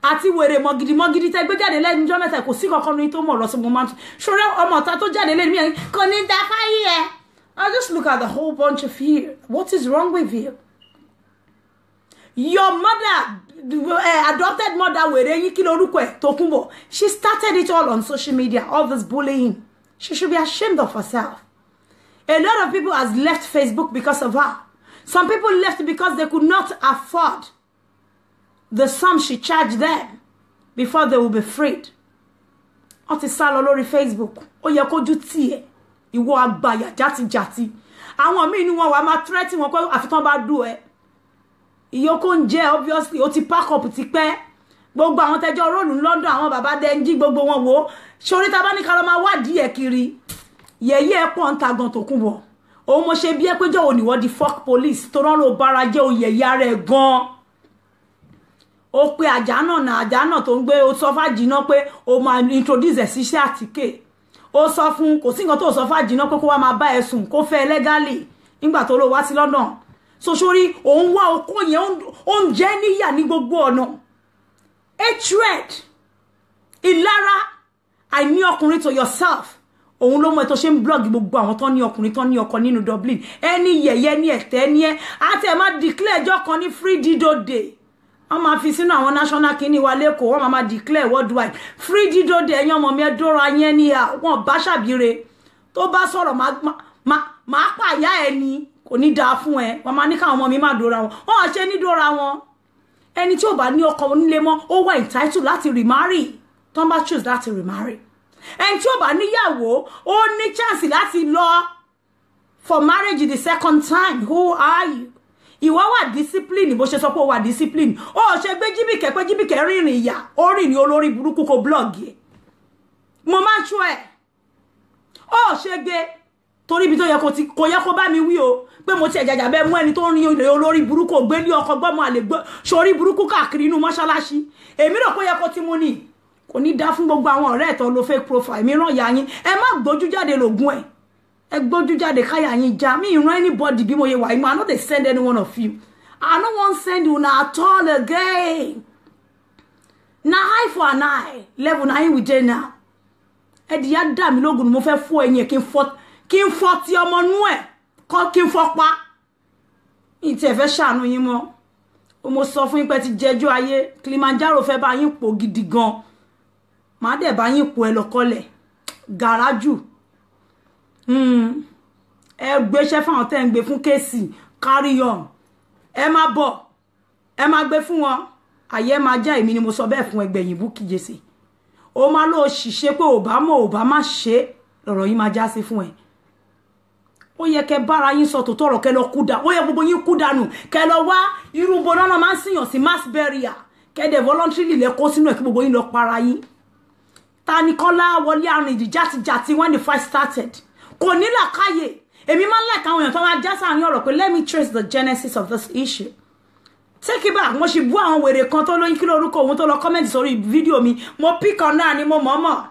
àti wèrè mọ̀gìdì mọ̀gìdì tẹ́ gbé jáde lẹ́nu ọjọ́ mẹ́ta. Kò sí kankan ní tó mọ̀ lọ sí. Mo máa ń ṣọlẹ́ ọmọ ọ̀tá tó jáde lẹ́nu mi kò ní da fáyé ẹ. I just look at the whole bunch of you. What is wrong with you? Your mother, adopted mother, wèrè yín, kí lorúkọ ẹ̀, Tókunbọ̀, she started it all on social media, all this bullying. She should be ashamed of herself. A lot of people has left Facebook because of her. Some people left because they could not afford the sum she charged them before they will be freed. Wọ́n ti sá lọ lórí Facebook. Ó yẹ kójú tì ẹ́, ìwọ àgbàyà játijàti. Àwọn míì ní wọn wàá máa threat wọn pé àfi tán bá dùn ẹ́. Ìyókù ń jẹ́, obviously ó ti pack up ti pẹ́. Gbogbo àwọn tẹjọ́ róòlù ní London, àwọn bàbá dẹ́njí, gbogbo wọn wò ó sórí tá a bá ní ká lọ máa wádìí ẹ̀ kiri, yẹ̀yẹ́ ẹ̀ pọ̀ ń ta gan. Tòkunbọ̀, òun mo ṣe bí ẹ péjọ òníwọ́ di fuck police tó rán ló bára jẹ́ òyẹ̀yẹ́ ara ẹ̀ gan. Ó pe àjà náà nà, àjà náà tó ń gbé. Ó sọ fàjìnà pé ó máa introduce ẹ̀ síṣẹ́ àtìkè. Ó sọ fún, kò sí nǹkan tó sọ fàjìnà pé kó wá máa bá ẹ sùn, kó fẹ́ legally nígbà tó lọ wá sí London. So sórí òun wá okó yẹn, ó ń jẹ́ níyà ní gbogbo ọ̀nà. Hatred, ìlara, àìní ọkùnrin to yourself, òun ló mọ ẹ tó ṣe ń blog gbogbo àwọn tó ní ọkùnrin, tó ní ọkọ nínú Dublin. Ẹni yẹ̀yẹ́ ní ẹ̀tẹ́ ní ẹ àti ẹ̀ máa declare ẹjọ́ kan ní Free Dido Day. Wọ́n máa fi sínú àwọn national kinní wa lẹ́kọ̀ọ́, wọ́n máa declare worldwide Free Dido Day. Ẹ̀yin ọmọ mi, ẹ dóra yẹn ní àwọn bá ṣàbíre tó bá sọ̀rọ̀, máa pàyà ẹ ní kò ní dáa fún ẹ. Wọ́n máa ní káwọn ọmọ mi má dóra wọn, wọ́n á ṣe ní dóra wọn. Ẹni tí ò bá ní ọkọ nílé mọ́, ó wà entitled láti remarry tó ń bá choose láti remarry. Ẹni tí ò bá níyàwó, ó ní chance láti lọ for marriage the second time. Who are you? Ìwọ wà discipline, bó ṣe sọ pé ó wà discipline, ó ṣe gbé Jíbìkẹ́ pé Jíbìkẹ́ rìnrìn ìyà, ó rìn ní olórí burúkú, kò blog ẹ̀. Mo máa ń ṣọ́ ẹ̀, ó ṣe gbé torí ibi tó yẹ kó ti kò yẹ kó bá mi wí o pé mo ti ẹ̀jàjà bẹ́ẹ̀ mú ẹni tó ń rin ilé olórí burúkú, ògbé ní ọkọ̀ gbọ́mọ àlè gbọ́ sórí burúkú káàkiri inú mọ́ṣáláṣí. Èmi rò kó yẹ kó ti mú ni. Kò ní dá fún gbogbo àwọn ọ̀rẹ́ ẹ̀tọ́ lo fake profile mi ràn ya yín. Ẹ má gbójú jáde lògùn ẹ̀, ẹ gbójú jáde káyà yín já mi ìran anybody. Bí mo yẹ wà yín, I no dey send any one of you. I no wan send una at all again. Na eye for an eye level na him we dey now. Ẹdìyà dà mí lógun ni mo fẹ́ fọ́ ẹ̀yìn ẹ̀, kí n fọ́ ti ọmọ nú ẹ̀ kọ́, kí n fọ́ pa. Ní tí ẹ fẹ́ ṣàánú yín mọ́, mo sọ fún yín pé ti jẹjọ́ ayé. Kilimanjaro fẹ́ bá yín pò gidi gan, màá dẹ̀ bá yín pò ẹ lọ́kọ́lẹ̀ gàrájù. Ẹ gbéṣẹ́ fáwọn tẹ́ ń gbé fún case, carry on. Ẹ má bọ̀, ẹ má gbé fún wọn. Àyẹ́ máa já, èmi ni mo sọ bẹ́ẹ̀ fún ẹgbẹ̀yìn. Bukky Jesse, ó máa lọ ṣìṣe pé ò bá mọ̀, ò bá má ṣe lọ̀rọ̀ yín máa já sí fún ẹ. Ó yẹ kẹ́ bára yín sọ tòótọ́ ọ̀rọ̀, kẹ́ lọ kú dà. Ó yẹ gbogbo yín kú dànù, kẹ́ lọ wá irú bo náà máa ń sìyàn sí, mass burial, kẹ́ dẹ̀ voluntarily lẹ kó sínú ẹ̀, kí gbogbo yín lọ para yín. Ta ni Kọ́lá wọlé àrùn ìdí játijàti when the fight started? Kò ní làákàyè. Èmi máa ń like àwọn èèyàn tó máa já sáàrin ọ̀rọ̀ pé let me trace the genesis of this issue, take it back. Mo sì bú àwọn wèrè kan tó lóyún, kí lórúkọ òun tó lọ comment sórí fídíò mi. Mo pick on náà ni mo mọ̀ mọ̀.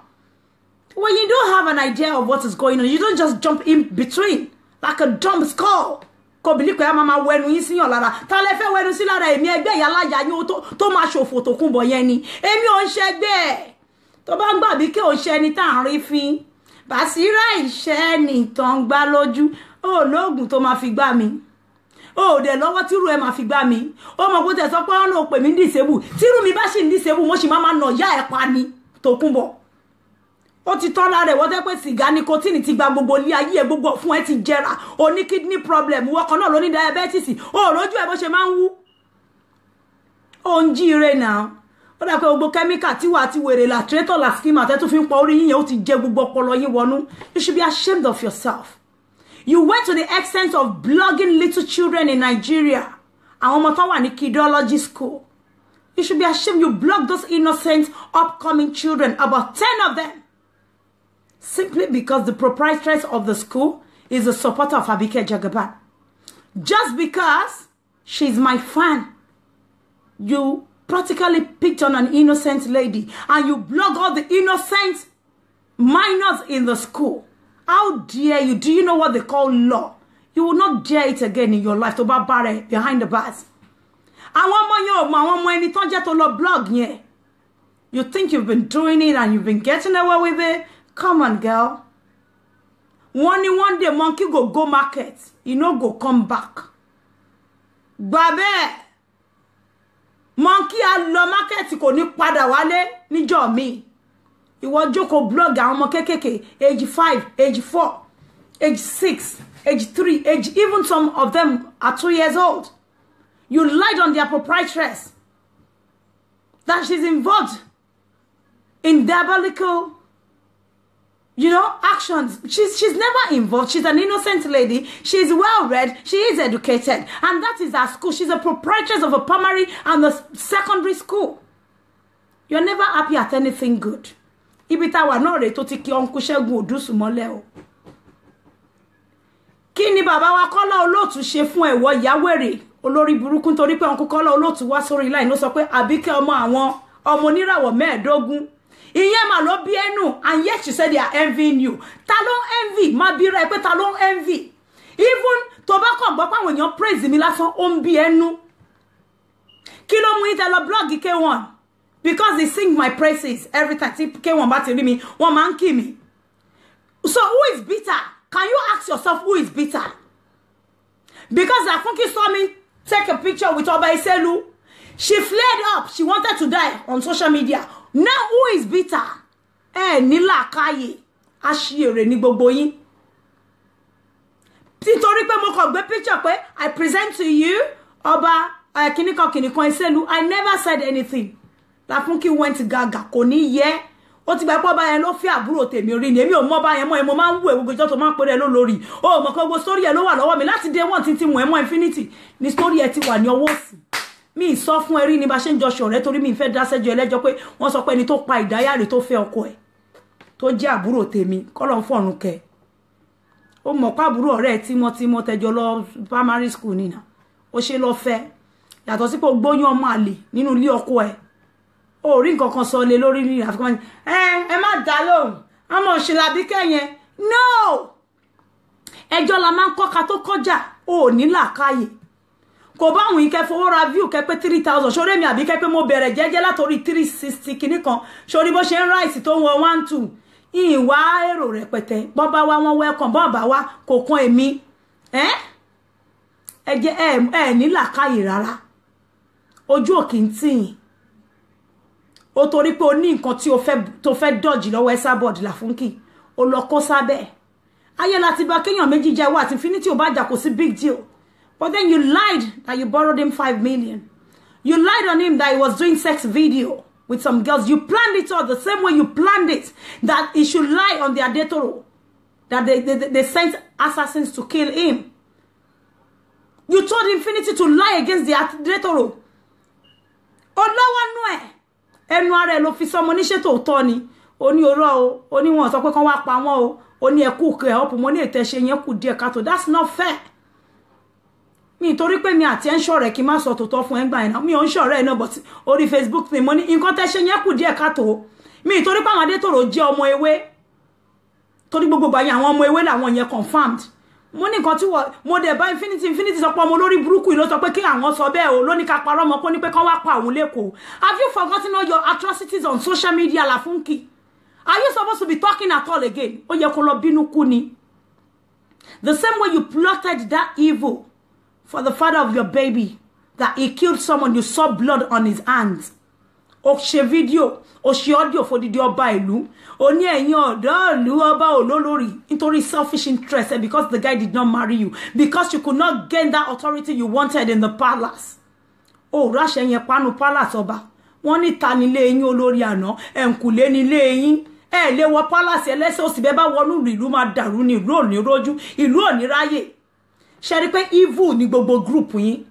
When you don't have an idea of what is going on, you don't just jump in between like a dumb skull. Kò bìlí pé a máa máa wẹnu yín síyàn lára. Ta lẹ fẹ́ wẹnu sí lára? Èmi ẹgbẹ́ ìyá aláya yín tó máa ṣòfò tó kún bọ̀ yẹn ni. Èmi ò ń ṣẹgbẹ́ ẹ̀ tó bá ń gbà bí kí ò ń ṣe ẹni tá à ń rí fín. Bàṣírà ìṣẹ́ nìtàn gbá lójú ó lóògùn tó máa fi gbá mi, ó dẹ̀ lọ́wọ́ tírú ẹ máa fi gbá mi. Ó mọ̀ pé tẹ̀ sọ pé ọ̀nà òpè mi ń disable. Tírú mi bá sì ń disable, mo sì máa máa nà yá ẹ̀ pa ni. Tòkunbọ̀, Ó ti tán lára ẹ̀. Wọ́n tẹ́ pé sìgá, nicotine ti gba gbogbo ilé ayé ẹ̀, gbogbo ọ̀fun ẹ̀ ti jẹrà. O ní kidney problem, wọ́n kan náà ló ní diabetes. Ó rójú ẹ̀ bó ṣe máa ń wú. Ó ń jíire náà. Ó dà pé gbogbo kẹ́míkà tí wàá ti wèrè là traitor là schema tẹ́ tún fi ń pa orí yín yẹn, ó ti jẹ gbogbo ọpọlọ yín wọnú. You should be ashamed of yourself. You went to the extent of blogging little children in Nigeria, àwọn ọmọ tó wà ní kidology school. You should be ashamed. You blog those innocent upcoming children, about 10 of them, simply because the proprietress of the school is a supporter of Abike Jagaban. Just because she's my fan, you practically picked on an innocent lady and you blog all the innocent minors in the school. How dare you? Do you know what they call law? You will not dare it again in your life, tó bá bá rẹ behind the bars. Àwọn ọmọ yẹn ò mọ àwọn ọmọ ẹni tó ń jẹ́ tó lọ blog yẹn. You think you've been doing it and you've been getting away with it? Come on, girl. Wọ́n ní one day monkey go go market, e no go come back. Gbà bẹ́ẹ̀, monkey á lọ market, kò ní padà wálé níjọ́ míì. Ìwọ jókòó blog àwọn ọmọ kéékèèké, age 5, age 4, age 6, age 3, age, even some of them are 2 years old. You lied on their proprietress that she's involved in diabolical actions. She's never involved. She's an innocent lady. She's well read. She is educated. And that is her school. She's a proprietress of a primary and a secondary school. You're never happy at anything good. Ibi táwa náà rèé tó ti kí Uncle Ṣẹ́gun Òdùsù mọ́lẹ̀ o. Kí ni bàbá wa Kọ́lá Olóòtú ṣe fún ẹ̀wọ̀ ìyáwèrè olórí burúkú? Nítorí pé Uncle Kọ́lá Olóòtú wá sórí line, ló sọ pé Àbíkẹ́ ọmọ àwọn ọmọ oníràwọ̀ 15, ìyẹn mà ló bí ẹnu. And yet you said they are envying you. Ta ló ń envy? Má bí rẹ pé ta ló ń envy? Even tó bá kàn gbọ́ pé àwọn èèyàn praise mi lásán, ó ń bí ẹnu. Kí ló mú yín tẹ lọ blog K1? Because they sing my praises every time tí K1 bá ti rí mi, wọ́n máa ń kí mi. So who is bitter? Can you ask yourself who is bitter? Because Afunki saw me take a picture with Oba Iselu, she flared up. She wanted to die on social media. Now who is bitter? Ẹ ní làákàyè, aṣièrè ní gbogbo yín. Nítorí pé mo kàn gbé picture pé I present to you ọba kìnìkan kìnìkan Iselu, I never said anything. Láfúnkí went gaga. Kò ní yẹ. Ó ti gbà pé ọba yẹn ló fi àbúrò tèmi rí ni. Èmi ò mọ ọba yẹn mọ́ ẹ. Mo máa ń wù ẹ gbogbo ìjọ tó máa ń pèrè lólórí. Ó mọ̀ pé gbogbo sórí ẹ ló wà lọ́wọ́ mi láti day one títí mọ̀ ẹ́ mọ́ infinity ni sórí ẹ ti wà ní ọwọ́ òsì mi. Ì sọ fún ẹ rí ni bá ṣe ń jọ ṣọ̀rẹ́, torí mi fẹ́ dá sẹ́jọ́ ẹlẹ́jọ́ pé wọ́n sọ pé ẹni tó pa ìdáyàrè tó fẹ́ ọkọ ẹ̀ tó jẹ́ àbúrò tèmi, kọ́lọ̀ ń fọ̀run kẹ. Ó mọ̀ pé àbúrò ọ̀rẹ́ ẹ̀ tímọ́tímọ́ tẹjọ lọ primary school nìyà, ó ṣe lọ fẹ́. Yàtọ̀ sí pé ó gbóyún ọmọ àlè nínú ilé ọkọ ẹ̀, ó rí nǹkan kan sọ lé lórí ní àfikún. Ẹ ẹ má dá lóhùn, ọmọ òṣèlú Àbíkẹ́ yẹn. No, ẹjọ́ la máa ń kọ́ka tó kọjá. Ó ní làákàyè. Kò bá àwọn ìkẹ́ fowó ra view kẹ́ pé 3,000 sórí mi, àbí kẹ́ pé mo bẹ̀rẹ̀ jẹ́jẹ́ látòrí 360 kìíní kan sórí bó ṣe ń rise tó ń wọ one two. Ìwà èrò rẹpẹtẹ, bọ́n bá wá, wọ́n welcome. Bọ́n bá wá, kò kan èmi. Ẹ ẹ jẹ́ ẹ ẹ ní làákàyè rárá. Ojú òkè ń tìyìn ó, torí pé o ní nǹkan tí o fẹ́ tó fẹ́ dọ̀jì lọ́wọ́ Esabod Làfúnkì, o lọ kó sábẹ́ ayé láti bá kéèyàn méjì jẹ́ wá àti Infinity ò bá jà, kò sí big deal. But then you lied that you borrowed him 5 million. You lied on him that he was doing sex video with some girls. You planned it all the same way you planned it that he should lie on the Adetoro, that they sent assassins to kill him. You told Infinity to lie against the Adetoro. Ọlọ́wọ́ nú ẹ̀, ẹnu ara ẹ̀ ló fi sọmọ oníṣẹ́ tòótọ́ ni. Ó ní oró o, ó ní wọn sọ pé kán wá pa wọ́n o. Ó ní ẹkú kẹ ọ̀pọ̀ mo ní ètò ẹ̀ṣẹ̀ yẹn kù díẹ̀ káàtó. That's not fair. Mi torí pé mi àti ẹ̀ ń ṣọ̀rẹ́ kí n má sọ tòótọ́ fún ẹ̀ ń gbà yẹn náà. Mi ò ń ṣọ̀rẹ́ ẹ̀ náà, but orí Facebook ni mo ní nǹkan tẹ́ ṣe yẹn kù díẹ̀ káàtó. Mi torí pé àwọn Adétòrò jẹ́ ọmọ ewé, torí gbogbo gbà yẹn àwọn ọmọ ewé làwọn yẹn confirmed. Mo ní nǹkan tí wọ́n mo dẹ̀ bá Infinity. Infinity sọ pé ọmọ olórí burúkú yìí ló sọ pé kí àwọn sọ bẹ́ẹ̀ o, ló ní ká parọ́ ọmọ kó ní pé kán wá pa òun lẹ́kọ̀ọ́. Have you forgotten all your atrocities on social media, Lafunki? Are you supposed to be talking at all again? Ó yẹ kó lọ bínú kú ni. The same way you plotted that evil for the father of your baby, that he killed someone, you saw blood on his hands. Ó ṣe fídíò, ó ṣe audio fòdìdí ọba ìlú, ó ní ẹ̀yin ọ̀dọ́ ìlú, ọba olólórí, nítorí selfish interest and because the guy did not marry you, because you could not gain that authority you wanted in the palace. Ó ráṣẹ yẹn panu palace ọba. Wọ́n ní ta nílé yín, olórí àná, ẹ̀ǹkùlé nílé yín. Ẹ lè wọ palace ẹlẹ́sẹ̀ òsì. Bẹ́ẹ̀ bá wọnú ìlú, ìlú máa dàrú ní, ìlú ò ní rójú, ìlú ò ní ráyè. Ṣe rí pé evil ní gbogbo group yín?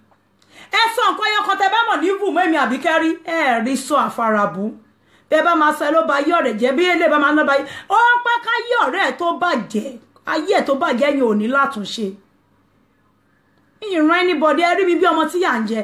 Ẹ sọ nǹkan yẹn kan tẹ bá mọ̀ ní evil mọ́ èmi Àbíkẹ́ rí. Ẹ rí sọ àfarabù. Bẹ́ẹ̀ bá máa sọ ẹ ló ba ayé ọ̀rẹ́ jẹ́, bí ilé bá máa ná ba ayé ó ń pẹ́ ká yé ọ̀rẹ́ ẹ̀ tó bàjẹ́, ayé ẹ̀ tó bàjẹ́ yẹn ò ní látúnṣe. Ìran anybody ẹ rí mi bí ọmọ tí yà ń jẹ.